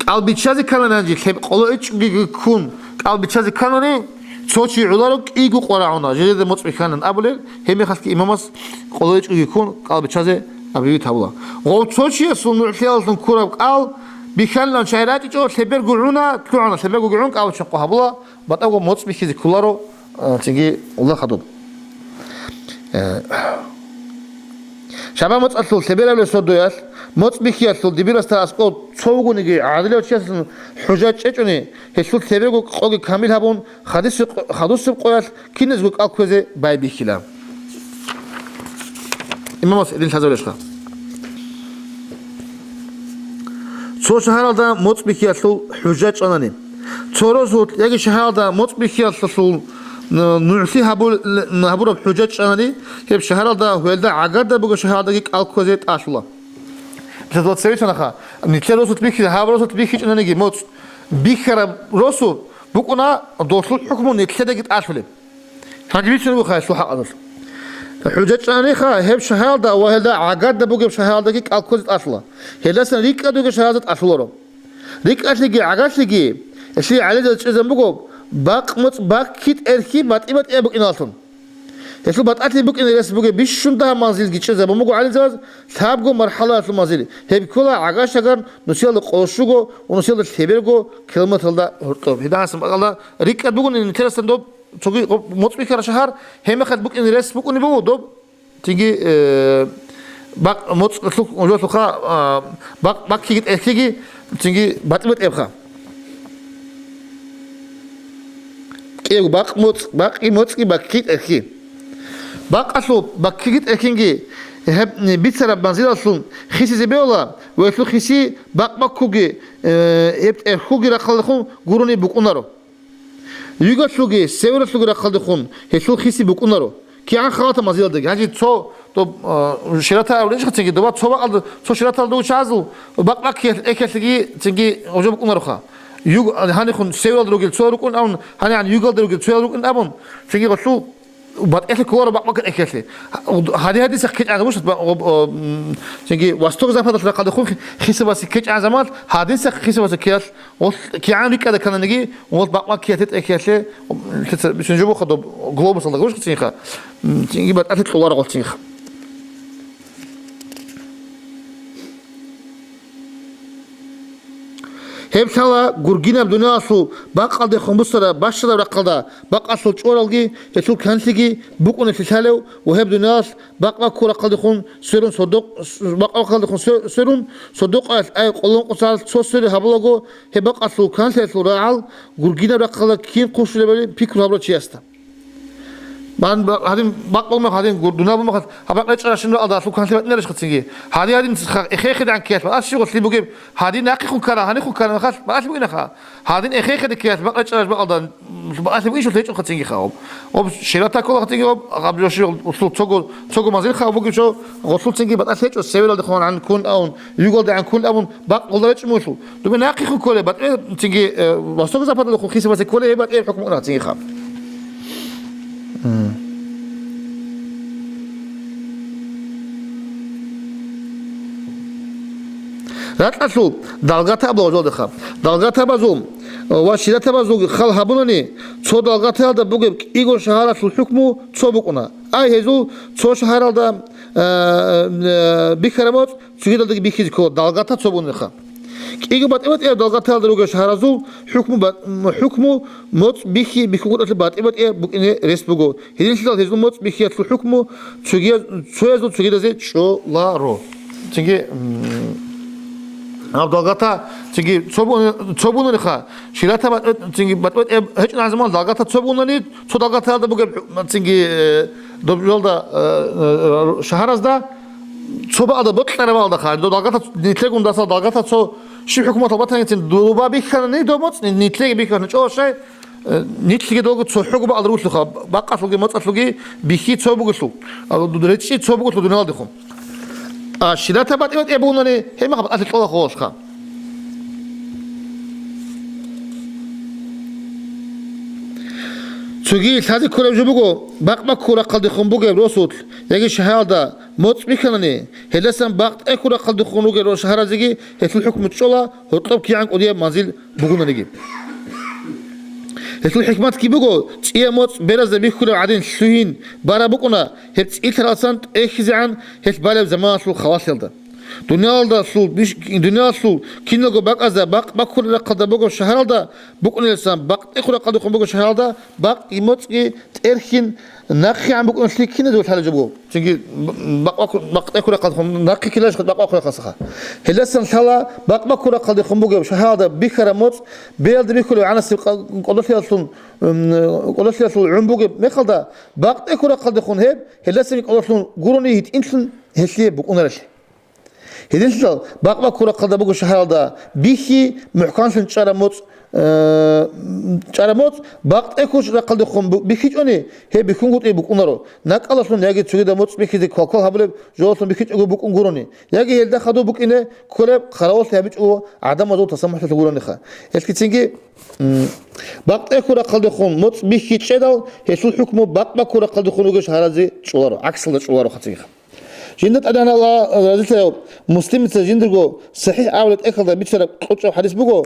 КӀал биччазе кканани гьанже, лъеб-, къоло ичӀгиги ккун, кӀал биччазе кканани, цо чи гӀоларо кӀиго къварагӀуна, жидеда моцӀ бихьанилан абулел, гьебмехалъги имамас къоло ичӀгиги ккун, кӀал биччазе абиви тавула. Гъов цо чиясул нугӀлъиялдалъун ккураб кӀал бихьанилан чагӀи рачӀичӀо, лъеберго гӀуна, лъугӀана, лъеберго гӀун кӀал биччан къо гьабула, батӀаго моцӀ бихьизе кколаро, а, цинги улахъадуб. Э, шагӀбан моцӀалъул лъебералев сордоялъ, моцӀ бихьиялъул дибирасда аскӀов цо вугониги гӀадилав чиясдалъун хӀужа чӀечӀони, гьелъул лъеберго къоги камил гьабун, хадусеб къо-, хадусеб къоялъ киназго кӀал кквезе байбихьила. Имамас гьедин лъазабулелъха. Цо шагьаралда моцӀ бихьиялъул хӀужа чӀанани. Цо росулъ яги шагьаралда моцӀ бихьиялъул, н-, нугӀлъи гьабул-, гьабураб хӀужа чӀанани, гьеб шагьаралда, гьелда гӀагарда бугеб шагьаралдаги кӀал кквезе тӀалъула. Мисал, цеве чанаха, нилъер росулъ бихьи-, гьаб росулъ бихьичӀонаниги моцӀ, бихьараб росу букӀуна, долъул хӀукму нилъедаги тӀалъулеб. Гьанже бицунеб буха гьелъул хӀакъалъулъ. ХӀужа чӀаниха гьеб шагьаралда ва гьелда гӀагарда бугеб шагьаралдаги кӀал кквезе тӀалъула. Гьелдасан рикӀкӀад бугеб шагьаралда тӀалъуларо. РикӀкӀалъиги гӀагарлъиги гьелъие гӀалидал чӀезабун буго бакъ-моцӀ, бакки-тӀерхьи батӀи-батӀияб букӀиналлъун. Гьелъул батӀалъи букӀине рес бугеб бищун дагьаб манзилги чӀезабун буго гӀалимзабаз, лъабго мархӀалаялъул манзил. Гьеб ккола гӀагар-шагар нусиялда къо-, щуго ва нусиялда лъеберго километралда гьоркьоб. Гьединасан бакӀалда рикӀкӀад бугони нилъерасан доб цоги моцӀ бихьараб шагьар, гьебмехалъ букӀине рес букӀунеб буго доб, цинги, э, Бакъ моцӀ лъух-, лъуха, а, бакъ баккиги тӀерхьиги, цинги батӀи-батӀиябха. КӀиябго бакъ моцӀ, бакъи моцӀги бакки тӀерхьи. Бакъалъул баккиги тӀерхьинги гьеб бицараб манзилалъун хисизе бегьула ва гьелъул хиси бакъ баккуги, э, гьеб тӀерхьуги рахъалдехун гурони букӀунаро. Югалъулги, севералъулги рахъалдехун гьелъул хиси букӀунаро. КигӀан халатаб манзилалдаги. Гьанже цо, тоб, а, ширата абулеб ишха цинги, доба цо бакъалда, цо шираталда вучазул, бакъ-баккиялъ-, экиялъеги цинги гъожо букӀунароха. Юг-, гьанихун севералда ругел цоял рукӀун абун, гьанигӀан югалда ругел цоял рукӀун абун, цинги гъолъул батӀиялъе кколаро бакъ-баккиялъ экиялъе. Гьади-гьадинсахъ ккечӀан заман, ба-, гъоб-, о, м, цинги восток-западалъ рахъалдехун хи-, хисабасе ккечӀан заман, гьадинсахъ хисабасе ккеялъ, гъолъ кигӀан рикӀкӀада ккананиги, гъолъ бакъ-баккиялъе тӀерхьиялъе, м, лъица-, бицунеб жо буха доб глобусалда гъушха цинха, м, цинги батӀалъи кьоларо гъолъ цинха. Гьеб лъала гургинаб дуниялалъул бакъалдехун бусара бащадаб рахъалда бакъалъул чӀоралги, гьелъул канлъиги букӀунеблъи лъалев ва гьеб дуниялалъ бакъ-баккул рахъалдехун сверун сордо-, бакъ-баккалдехун сверун сордо-къоялъ ай къоло ункъоялъ цо свере гьабулаго, гьеб бакъалъул канлъиялъул рагӀал гургинаб рахъалда кин хъущулебали пикру гьабурав чиясда. Бан ба-, гьадин бакъ буго мехалъ, гьадин гур-, дунал буго мехалъ, гьаб бакъ речӀчӀаращинал алда гьалъул канлъи батӀинарищха цинги. Гьадин, гьадин ха-, эхе-эхедегӀан ккеялъ, бакъалъ щиб гъолъи бугеб, гьадин нахъехун ккара, гьанихун ккара мехалъ, бакъалъи бугинахъа. Гьадин эхе-эхеде ккеялъ, бакъ речӀчӀараш бакъалда, бакъалъи бугищ гьечӀоха цинги хаб. Об ширата ккола цинги об, гьаб жо щиб гъолъул цого, цого манзил хаб бугеб жо, гъолъул цинги батӀалъи гьечӀо, севералдехун гӀан ккун абун, югалдегӀан ккун абун, бакъ гъолда речӀчӀун вугелъул. Дуе нахъехун кколеб батӀи, цинги, э, восток-западалдехун хисабасе кколеб батӀияб хӀукму ккана цинги хаб. М. Ракьалъул далгатаб гъожалдеха. Далгатабазул ва ширатабазул хал гьабунани, цо далгатаялда бугеб кӀиго шагьаралъул хӀукму цо букӀуна. Ай гьезул цо шагьаралда, э, э, бихьараб моцӀ цогидалдаги бихьизе ккола, далгата цо бунеха. КӀиго батӀи-батӀияб далгаталда ругел шагьаразул хӀукму ба-, хӀукму моцӀ бихьи бихьугуталъе батӀи-батӀияб букӀине рес буго. Гьединлъидал гьезул моцӀ бихьиялъул хӀукму цогияз-, цоязул цогидазе чӀоларо. Цинги, м, гьаб далгата, цинги цо бу-, цо бунариха, ширата батӀи-, цинги батӀи-батӀияб гьечӀо гӀазамал далгата цо бунани, цо далгаталда бугеб хӀу-, цинги, э, добжалда, э, э, шагьаразда, цо бакӀалда бокьараб бакӀалдаха, дов далгата, нилъегун даса далгата цо щиб хӀукуматал батанигицин дуба бихьанани дов моцӀ, ни-, нилъеги бихьана чӀолашай, э, нилъеги долго цо хӀугу бакӀал рулъуха, бакъалъулги моцӀалъулги бихьи цо бугелъул, а, речӀчӀи цо бугелъул дуниялалдехун. А ширата батӀи-батӀияб бугони, гьеб мехалъ батӀалъи кьола холошха. Цоги лъазе кколеб жо буго, бакъ-баккул рахъалдехун бугеб росулъ яги шагьаралда моцӀ бихьанани, гьелдасан бакъ-тӀехьул рахъалдехун ругел рос-шагьаразеги гьелъул хӀукму чӀола, гьоркьоб кигӀан кӀудияб манзил бугонариги. Гьелъул хӀикматги буго, цӀияб моцӀ беразда бихьулеб гӀадин лъугьин бараб букӀуна, гьеб цӀилъаралдасан тӀехьизегӀан гьелъ балеб заманалъул халалъиялда. Дуниялалдалъул биш-, дуниялалъул киналго бакӀазда бакъ-баккулел рахъалда бугеб шагьаралда букӀунелдасан бакъ-тӀехьул рахъалдехун бугеб шагьаралда бакъги моцӀги тӀерхьин нахъегӀан букӀунелъи киназего лъалеб жо буго. Цинги бакъ-бакку-, бакъ-тӀехьул рахъалдехун нахъе ккеларищха бакъ-баккул рахъалдасаха. Гьелдасан лъала бакъ-баккул рахъалдехун бугеб шагьаралда бихьараб моцӀ, бералда бихьулеб гӀанасеб къа-, кӀодолъиялъун, м, кӀодолъиялъул гӀун бугеб мехалда, бакъ-тӀехьул рахъалдехун гьеб, гьелдасаги кӀодолъун гурони гьитӀинлъун гьелъие букӀунарелъи. Гьединлъидал бакъ-баккул рахъалда бугеб шагьаралда бихьи, мухӀканлъун чӀараб моцӀ, э, чӀараб моцӀ, бакъ-тӀехьул рахъалдехун бу-, бихьичӀони, гьеб бихьунгутӀи букӀунаро, накӀкӀалалъун яги цогидаб моцӀ бихьизе квалквал гьабулеб жоялъун бихьичӀого букӀун гурони, яги гьелда хадуб букӀине кколеб хъаравуллъи гьабичӀого гӀадамазул тасамухӀлъиялъул гурониха. Гьелъгицинги, м, бакъ-тӀехьул рахъалдехун моцӀ бихьичӀедал, гьелъул хӀукму бакъ-баккул рахъалдехун ругел шагьаразе чӀоларо, гӀаксалда чӀоларо хъацӀиха. Жинда тӀадегӀанав Аллагь разилъаяв Муслимица жиндирго сахӀихӀ абулеб тӀехьалда бицараб кьучӀаб хӀадис буго,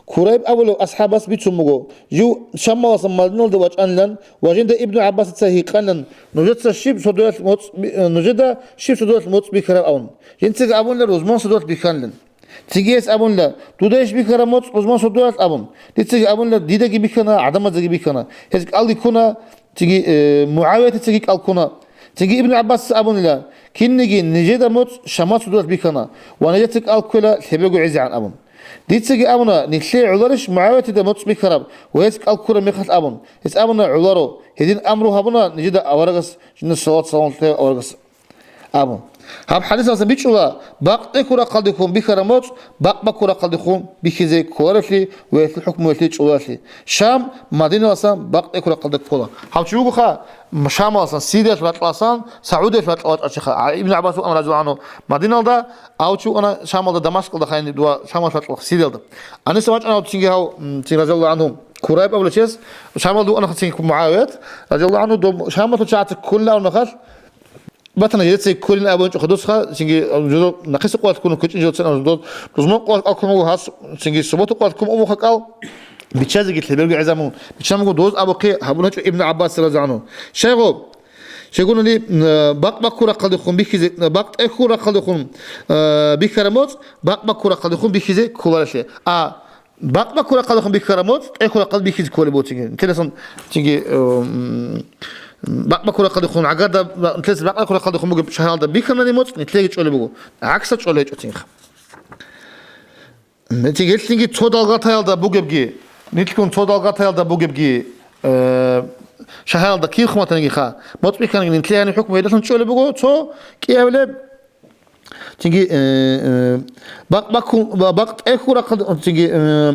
Курайб абулев асхӀабас бицун буго, жив Шамалдасан Мадиналде вачӀанилан ва жинда Ибну ГӀаббасица гьикъанилан, нужеца щиб сордоялъ моцӀ би-, нужеда щиб сордоялъ моцӀ бихьараб абун. Жинцаги абунила, рузман сордоялъ бихьанилан. Цинги гьес абунила, дуда иш бихьараб моцӀ рузман сордоялъ абун. Дицаги абунила, дидаги бихьана, гӀадамаздаги бихьана. Гьез кӀалги ккуна, цинги, э, МугӀавиятицаги кӀал ккуна. Цинги Ибн ГӀаббасица абунила: «Кинниги нижеда моцӀ Шамал цодулалъ бихьана ва нижеца кӀал кквела лъебего гӀезегӀан», – абун. Дицаги абуна: «Нилъее гӀоларищ МугӀавиятида моцӀ бихьараб ва гьес кӀал ккураб мехалъ?» – абун. Гьес абуна: «ГӀоларо, гьедин амру гьабуна нижеда аварагас, жинда салават-салам лъеяв аварагас», – абун. Гьаб хӀадисалдаса бичӀчӀула, бакъ тӀехьул рахъалдехун бихьараб моцӀ бакъ баккул рахъалдехун бихьизе кколарелъи ва гьелъул хӀукмуялъе чӀоларелъи. Шам Мадиналасан бакъ тӀехьул рахъалде ккола. Гьав чи вугоха, Шамаласан, Сириялъул ракьаласан, Саудиялъул ракьалда вачӀарав чиха. А, Ибн ГӀаббас вукӀана, разияллагьу гӀангьу, Мадиналда, гьав чи вукӀана Шамалда, Дамаскалда хайин дуа Шамалъул ракьалда, Сириялда. Гьаниса вачӀана гьав цинги гьав, м, цин, разияллагьу гӀангьу, Курайб абулев чияс, Шамалда вукӀана цинги МугӀавият, разияллагьу гӀангьу, дов Шамалъул чагӀаца кколин абунахъал, батана, жеца кколин абун чӀухъа досха, цинги, жо-, нахъисеб къоялъ ккун ккечӀин жо цин абун дос, рузман къоялъ ккун буго гьас, цинги суббота къоялъ ккун умуха кӀал, биччазеги лъеберги гӀезамун, биччан буго доз абухъе гьабун гьечӀо Ибн ГӀаббас, разияллагьу гӀангьу. Щайгу? Щайгуни, м, бакъ баккул рахъалдехун бихьизе, бакъ тӀехьул рахъалдехун, э, бихьараб моцӀ, бакъ баккул рахъалдехун бихьизе кколарелъи. А, бакъ баккул рахъалдехун бихьараб моцӀ, тӀехьул рахъалде бихьизе кколеб буго цинги. Нилъеца цинги, э, м, бакъ баккул рахъалдехун, гӀагада, нилъеца бакъ баккул рахъалдехун бугеб шагьаралда бихьанани моцӀ, нилъееги чӀолеб буго. ГӀаксалда чӀолеб гьечӀо цинги. Цинги гьелъинги цо далгатаялда бугебги, нилъгун цо далгатаялда бугебги, э, шагьаралда кин хъуматаниги ха, моцӀ бихьаниги нилъее гьаниб хӀукму гьелдалъун чӀолеб буго, цо кӀиабилеб Цинги, э, э, бакъ баккун, ба-, бакъ тӀехьул рахъалде, цинги, э,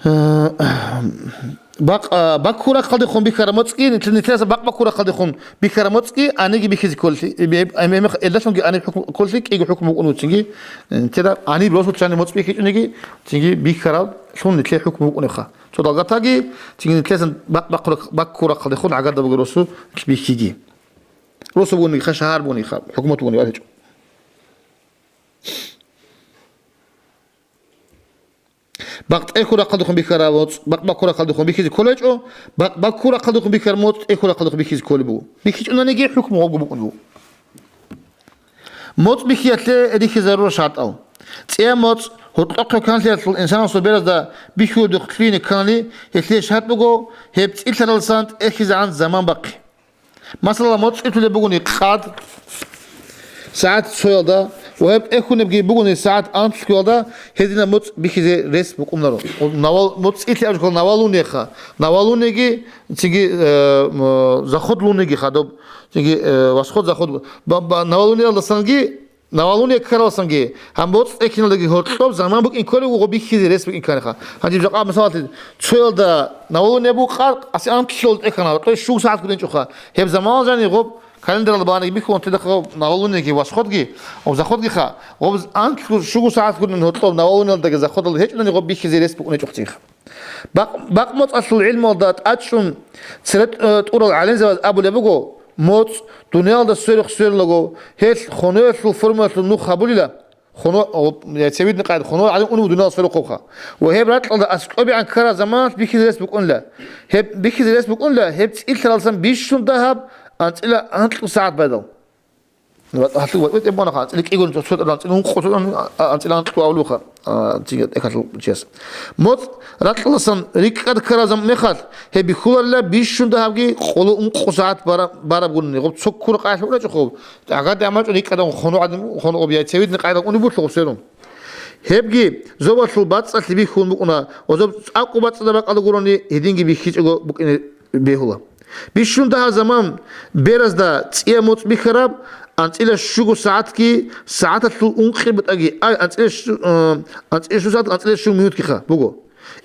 э, бакъ, а, баккул рахъалдехун бихьараб моцӀги, нилъ-, нилъеца бакъ баккул рахъалдехун бихьараб моцӀги, гьаниги бихьизе кколелъи, э, э, э, элдалъунги гьаниб хӀукму кколелъи, кӀиго хӀукму букӀун буго цинги, э, нилъеда гьаниб росулъ жаниб моцӀ бихьичӀониги, цинги бихьаралъун нилъее хӀукму букӀунебха. Цо далгатаги, цинги нилъеца бакъ баккул рахъ-, баккул рахъалдехун гӀагада бугеб росулъ бихьиги. Росу бугониха, шагьар бугониха, хӀукумат бугониха, гьечӀо. Бакъ тӀехьул рахъалдехун бихьараб моцӀ, бакъ баккул рахъалдехун бихьизе кколечӀо, бакъ баккул рахъалдехун бихьараб моцӀ тӀехьул рахъалдехун бихьизе кколеб буго. БихьичӀониги хӀукму гьабго букӀун буго. МоцӀ бихьиялъе рихьизарурал шартӀал. ЦӀияб моцӀ гьоркьохъеб канлъиялъул инсанасул беразда бихьулеб духълъине ккани, гьелъие шартӀ буго, гьеб цӀилъаралдасан тӀехьизегӀан заман бахъи. Масала, моцӀ цӀилъулеб бугони къад сагӀат цоялда ва гьеб тӀехьунебги бугони сагӀат анлъгоялда, гьединаб моцӀ бихьизе рес букӀунаро. Навал-, моцӀ цӀилъи абулеб жо новолуниеха. Новолуниеги, цинги, э, м, заход луниеги хадуб, цинги, э, восход, заход. Ба-, ба-, новолуниялдасанги Новолуние ккаралдасанги, гьаб моцӀ тӀехьиналдаги гьоркьоб заман букӀин кколеб буго бихьизе рес букӀин кканиха. Гьаниб жакъа, мисалалъе, цоялда новолуние буго къаркъ, асе анлъго тӀехьана, рокъой щуго сагӀат гурин чӀухъа. Гьеб заманалъ жаниб гъоб календаралда багьаниги бихьун, тедахъ гъоб новолуниеги восходги, гъоб заходгиха, гъоб анлъго щуго сагӀат гурин гьоркьоб новолуниялдаги заходалда гьечӀони гъоб бихьизе рес букӀуней чӀухъ цинха. Бакъ-, бакъ моцӀалъул гӀилмуялда тӀадчӀун церет-, э, тӀурал гӀалимзабаз абулеб буго, моцӀ дуниялда сверухъ сверлаго, гьелъ хоноялъул формаялъул нух гьабулила, хоно-, о, яйцевидный къайда, хонор гӀадин унев дуниялалъ сверухъабха. Ва гьеб ракьалда аскӀобегӀан ккараб заманалъ бихьизе рес букӀунила. Гьеб бихьизе рес букӀунила, гьеб цӀилъаралдасан бищун дагьаб анцӀила анкьго сагӀат байдал. Ва гьалъул ватӀа тӀеб бугонаха, анцӀила кӀигун цо-, цо-, анцӀила ункъо, цо-, ан-, а-, анцӀила анкьго абулебха, а, цинги тӀехьалъул чияс. МоцӀ ракьалдасан рикӀкӀад ккараб зам-, мехалъ, гьеб бихьуларила бищун дагьабги къоло ункъо сагӀат бара-, бараб гурони. Гъоб цо ккура къайгьлъи урачӀухъ гъоб, гӀагадамачӀо рикӀкӀадан хонугӀадин, хонугӀоб яйцевидный къайда унеб буго гъоб сверун. Гьебги зобалъул бацӀцӀалъи бихьун букӀуна, ва зоб цӀакъго бацӀцӀадаб бакӀалда гурони гьединги бихьичӀого букӀине бегьула. Бищун дагьаб заман беразда цӀияб моцӀ бихьараб анцӀила щуго сагӀатги, сагӀаталъул ункъи бутӀаги, ай, анцӀила щу-, э, анцӀила щуго сагӀат, анцӀила щуго минутгиха буго.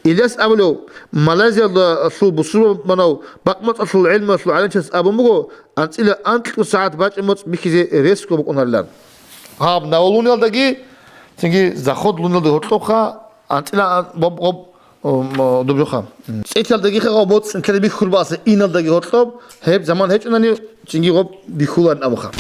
Ильяс абулев, Малайзиялдалъул бусурманав бакъ моцӀалъул гӀелмуялъул гӀалимчияс абун буго, анцӀила анкьго сагӀат бачӀа моцӀ бихьизе ресго букӀунарилан. Гьаб, новолуниялдаги, цинги заход луниялда гьоркьобха, анцӀила ан-, боб-, гъоб, м, дубжуха. ЦӀилъалдаги хагъав моцӀ цӀинкъари бихьулеб бакӀалдаса иналдаги гьоркьоб, гьеб заман гьечӀунани, цинги гъоб бихьуларин абуха.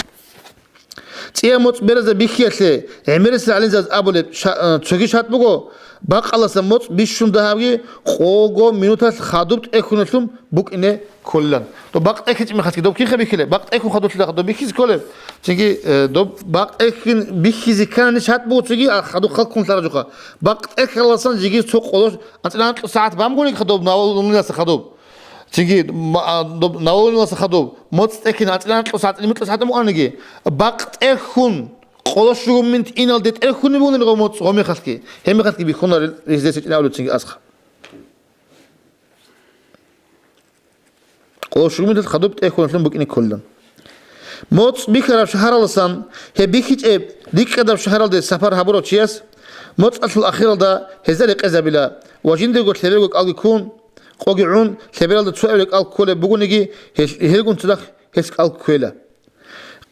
ЦӀияб моцӀ беразда бихьиялъе гӀемерисел гӀалимзабаз абулеб ша-, э, цоги шартӀ буго, бакъалдаса моцӀ бищун дагьабги къого минуталъ хадуб тӀехьуналъун букӀине кколилан. Доб бакъ тӀехьичӀеб мехалъги доб кинха бихьилеб? Бакъ тӀехьун хадурлъидал доб бихьизе кколеб? Цинги, э, доб бакъ тӀехьин бихьизе ккани шартӀ буго цоги, а, хадуб халккун лъаражуха. Бакъ тӀехьалдасан жеги цо къоло анцӀила анкьго сагӀат бамгуниха доб новолуниялдаса хадуб. Цинги ма-, а, доб-, Навалниялдаса хадуб, моцӀ тӀехьин гӀацӀилан кьус, гӀацӀил микьус гьатӀа мукӀаниги, бакъ тӀерхьун, къоло щугу минут иналде тӀерхьунеб бугони гъо моцӀ гъомехалъги, гьебмехалъги бихьуна рел-, релъезе гьечӀин абулеб цинги асха. Къоло щугу минут хадуб тӀерхьуналъун букӀине кколилан. МоцӀ бихьараб шагьаралдасан гьеб бихьичӀеб рикӀкӀадаб шагьаралде сапар гьабурав чияс моцӀалъул ахиралда гьезда рекъезабила ва жиндирго лъеберго кӀалги ккун, къоги гӀун, лъебералда цоябилеб кӀал кколеб бугониги, гьел-, гьелгун цадахъ гьес кӀал кквела.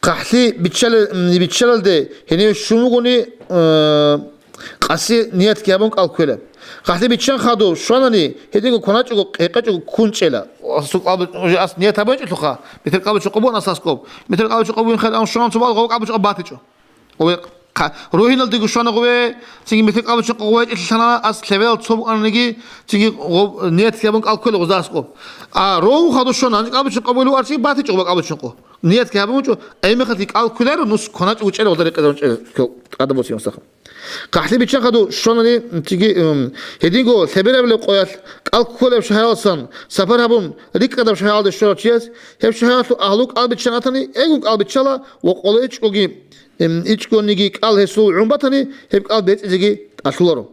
Къахълъи биччалел-, м, биччалалде гьенив щун вугони, э, къаси ниятги гьабун кӀал кквела. Къахълъи биччан хадуб щванани, гьединго кваначӀого, гьекъечӀого ккун чӀела. Асул кӀал-, уже ас ният гьабичӀелъулха, метер кӀал бичӀчӀун къо бугин асаскоб. Метер кӀал бичӀчӀун къо бугин хъел, ам щван цо бал гъов кӀал бичӀчӀун къо батичӀо. Гъове хъа-, рогьиналдего щвана гъове, цинги метер кӀал бичӀчӀун къо гъовечӀелъи лъана, ас лъеберал цо букӀаниги, цинги гъов-, ният гьабун кӀал кквела гъозда аскоб. А рогьун хадуб щвана, гьанже кӀал бичӀчӀун къо бугин вугев чи батичӀо гъова кӀал бичӀчӀун къо. Ниятги гьабун вугев, гьебмехалъги кӀал кквеларо, нус кваначӀого чӀела гъозда рекъезабун чӀела, кӀал-, тӀадаб босиялдаса. Къахълъи биччан хадуб щванани, цинги, м, гьединго лъеберабилеб къоялъ кӀал кколеб шагьаралдасан сапар гьабун, рикӀкӀадаб шагьаралде щварав чияс, гьеб шагьаралъул агьлу кӀал биччан ратани, гьелгун кӀал биччала ва къоло ичӀгоги, м, ичӀгониги кӀал гьесул гӀун батани, гьеб кӀал бецӀизеги тӀалъуларо.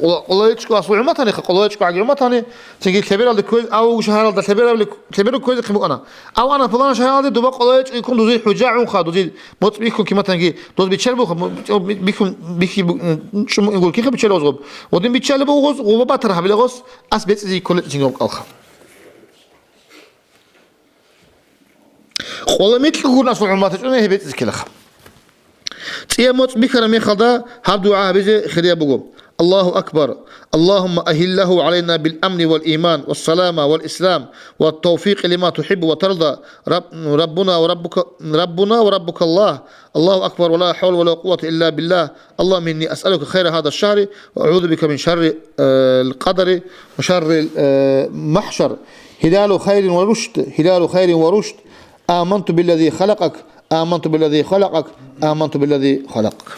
Къо-, къоло ичӀго асул гӀун батаниха, къоло ичӀгогӀаги гӀун батани, цинги лъебералде кквез-, аву шагьаралда лъеберабли-, лъеберго кквезехъин букӀана. Ав ана пуланаб шагьаралде дуба къоло ичӀгоги ккун дузие хӀужа гӀунха, дузие моцӀ бихьун киматанги, доз биччар буха, мо-, бихьун, бихьи бу-, чӀуму ингулкиха биччалев гъоз гъоб. Гъодин биччалеб буго гъоз, гъоба батар гьабила гъоз, ас бецӀизе кколел цинги гъоб кӀалха. Къоло микьго гурнасул гӀумматачӀуна гьеб бецӀизе ккелаха. ЦӀияб моцӀ бихьараб мехалда гьаб дугӀа гьабизе хирияб буго: الله أكبر. اللهم أهله علينا بالأمن والإيمان والسلامة والإسلام والتوفيق لما تحب وترضى. رب-، ربنا وربك، ربنا وربك الله. الله أكبر، ولا حول ولا قوة إلا بالله. اللهم إني أسألك خير هذا الشهر وأعوذ بك من شر، آه، القدر وشر، آه، المحشر. هلال خير ورشد، هلال خير ورشد. آمنت بالذي خلقك، آمنت بالذي خلقك، آمنت بالذي خلقك.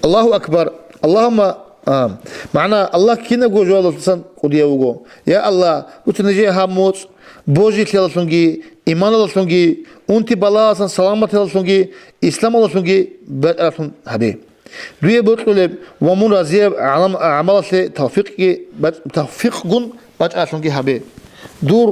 Аллагьу акбар. Аллагьумма, а, магӀна: Аллагь кинабго жоялдасан кӀудияв вуго. Я Аллагь, дуца нижее гьаб моцӀ божилъиялдалъунги, иманалдалъунги, унти-балагьалдасан саламатиялдалъунги, исламалдалъунги бачӀаралъун гьабе. Дуе бокьулеб ва мун разияб гӀалам-, гӀамалалъе тавфикъги бач-, тавфикъгун бачӀаралъунги гьабе. Дур,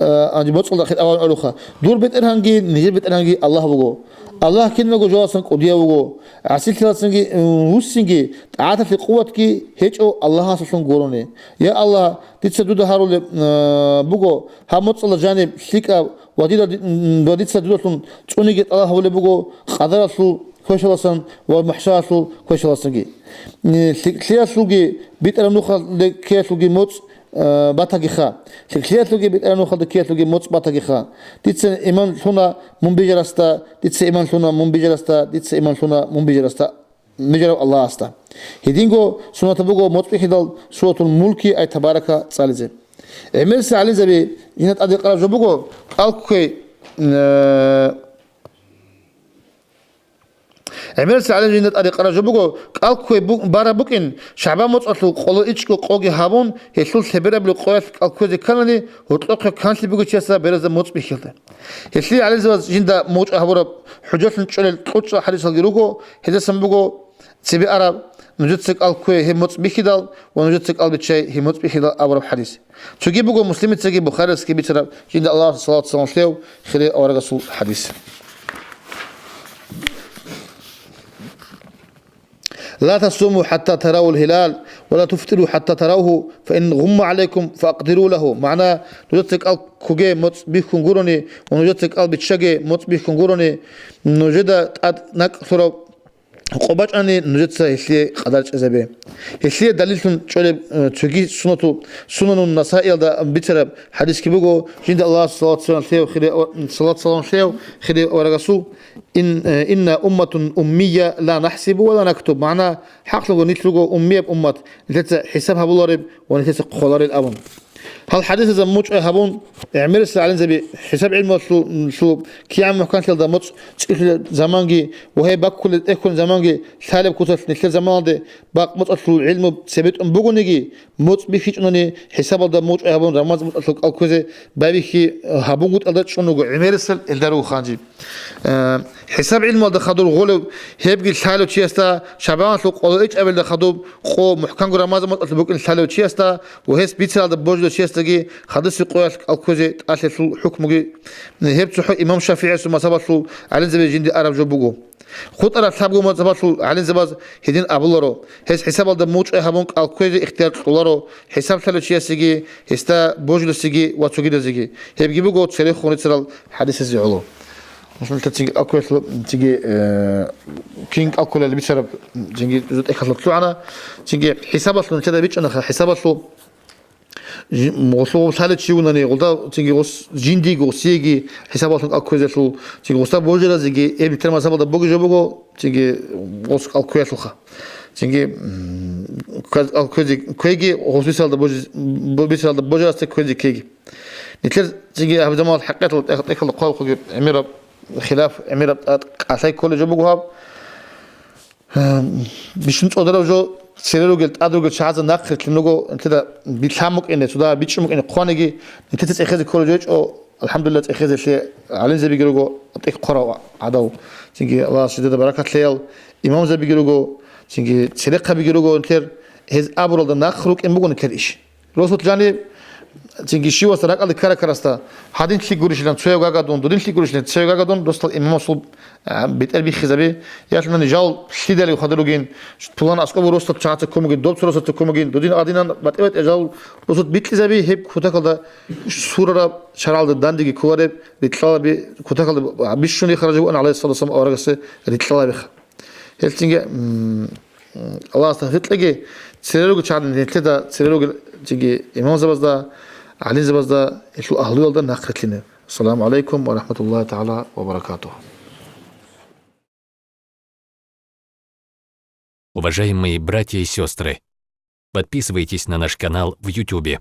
а, гьанже моцӀалда хитӀаб гьабун абулаха: дур БетӀергьанги нижер БетӀергьанги Аллагь вуго. Аллагь кинабго жоялдасан кӀудияв вуго. ГӀасилъиялдасанги, м, вуссинги, тӀагӀаталъе къуватги гьечӀо Аллагьасулъун гурони. Я Аллагь, дица дуда гьарулеб, а, буго, гьаб моцӀалда жаниб лъикӀаб ва дида, м, ва дица дудалъун цӀуниги тӀалаб гьабулеб буго къадаралъул квешалдасан ва махӀшаралъул квешалдасанги. ЛъикӀлъиялъулги битӀараб нухалде ккеялъулги моцӀ, э, батагиха. ЛъикӀлъиялъулги битӀараб нухалде ккеялъулги моцӀ батагиха. Дица иман лъуна мун бижарасда, дица иман лъуна мун бижарасда, дица иман лъуна мун бижарасда, бижарав Аллагьасда. Гьединго суннатаб буго моцӀ бихьидал Суратул Мулки ай Табарака цӀализе. ГӀемерисел гӀалимзаби жинда тӀаде къараб жо буго, кӀал кквей, э, ГӀемерисел гӀалимзаби жинда тӀаде къараб жо буго, кӀал кквей бу-, бараб букӀин, ШагӀбан моцӀалъул къоло ичӀго къоги гьабун, гьелъул лъеберабилеб къоялъ кӀал кквезе кканани, гьоркьохъе канлъи бугев чиясда беразда моцӀ бихьилда. Гьелъие гӀалимзабаз жинда мугъчӀвай гьабураб хӀужалъун чӀолел кьучӀал хӀадисалги руго, гьездасан буго: цебе араб, нужеца кӀал ккве гьеб моцӀ бихьидал ва нужеца кӀал биччай гьеб моцӀ бихьидал абураб хӀадис. Цоги буго Муслимицаги Бухариясги бицараб жинда Аллагьасул салават-салам лъев хире аварагасул хӀадис. لا تصوموا حتى تروا الهلال ولا تفطروا حتى تروه، فإن غم عليكم فاقدروا له. МагӀна: нужеца кӀал ккуге моцӀ бихьун гурони ва нужеца кӀал биччаге моцӀ бихьун гурони, нужеда тӀад накӀкӀлъураб къо бачӀани, нужеца гьелъие къадар чӀезабе. Гьелъие далиллъун чӀолеб, э, цоги суннату-, Сунанун Насаиялда бицараб хӀадисги буго, жинда Аллагьас салат-салам лъев хире-, салат-салам лъев хире аварагасул: «Ин-, э, инна умматун уммия ла нахсибу ва ла нактуб». МагӀна: хӀакълъун нилъ руго уммияб уммат, нилъеца хӀисаб гьабулареб ва нилъеца хъваларел абун. Гьал хӀадисазда мугӀчӀвай гьабун, гӀемерисел гӀалимзаби хӀисаб гӀилмуялъул кигӀан мухӀканлъиялда моцӀ цӀикӀкӀулел заманги ва гьеб баккулел тӀехьун заманги лъалеб кутакалъ нилъер заманалде бакъ моцӀалъул гӀилму цебетӀун бугониги, моцӀ бихьичӀони хӀисабалда мугӀчӀвай гьабун рамазан моцӀалъул кӀал кквезе байбихьи гьабунгутӀалда чӀун руго гӀемерисел гьелда руго ханжи. Э, хӀисаб гӀилмуялда хадур гъолев гьебги лъалев чиясда, шабаналъул къоло ичӀабилда хадуб къо мухӀканго рамазан моцӀалъуб букӀин лъалев чиясда ва гьес бицаралда божулев чиясдаги хадуси къоялъ кӀал кквезе тӀалъелъул хӀукмуги гьеб цохӀо имам ШафигӀиясул мазгьабалъул гӀалимзаби жинди араб жо буго. ХутӀараб лъабго мазгьабалъул гӀалимзабаз гьедин абуларо, гьес хӀисабалда мугӀчӀвай гьабун кӀал кквезе ихтияр кьоларо хӀисаб лъалев чиясеги, гьесда божулесеги ва цогидазеги. Гьебги буго церехун рицарал хӀадисазе гӀоло. Нилъеца цинги кӀал кколелъул, цинги, э, кин кӀал кколел бицараб, цинги жо тӀехьалъур лъугӀана, цинги хӀисабалъул нилъеда бичӀчӀанаха, хӀисабалъул жи-, гъолъул лъалев чи вунани, гъолда цинги гъос жиндиего, гъосиеги хӀисабалъул кӀал кквезелъул, цинги гъосда божаразеги, гьеб нилъер мазгьабалда боги жо буго, цинги гъос кӀал кквеялъулха. Цинги, м, квез-, кӀал кквезе кквеги, гъос бицаралда божи-, бо-, бицаралда божарасда кквезе ккеги. Нилъер цинги гьаб заманалъ хӀакъикъаталда тӀех-, тӀехьалда хъвалухъаги гӀемераб хилаф, гӀемераб тӀад кӀалъай кколеб жо буго гьаб. Э, бищун цӀодарав жо цере ругел, тӀад ругел чагӀазда нахърилълъун руго, нилъеда билълъан букӀине, цо дагьаб бичӀчӀун букӀине хъваниги, нилъеца цӀехезе кколеб жо гьечӀо, алхӀамдулиллагь, цӀехезелъе гӀалимзабиги руго, тӀехь хъварав гӀадав, цинги Аллагьас жидеда баракат лъеял имамзабиги руго, цинги церехъабиги руго нилъер, гьез абуралда нахъ рукӀин буго нилъер иш. Росулъ жаниб, цинги щивасда ракӀалде ккара-ккарасда, гьадин лъикӀ гурищилан цояв гагадун, дудин лъикӀ гурищилан цояв гагадун, росдал имамасул, а, бетӀер биххизаби, ялъунани жал лъидалев хадур ругин, пулан аскӀоб росдал чагӀаца ккун бугин, доб цо росаца ккун бугин, дудин гьадинан батӀи-батӀи жал росулъ бикьизаби, гьеб кутакалда сурараб, шаргӀалда дандеги кколареб рикьалаби, кутакалда бищун рихараб жо бугин, гӀалайгьиссалату вассалам, аварагасе рикьалабиха. Гьелцинги, м, Аллагьас тавфикъ кьеги, цере ругел чагӀазда нилъеда, цере ругел цинги имамзабазда, гӀалимзабазда, гьелъул агьлуялда нахърилълъине. Ассаламу гӀалайкум ва рахӀматуллагьи тагӀала ва баракатугьу. Уважаемые братья и сестры, подписывайтесь на наш канал в Ютубе.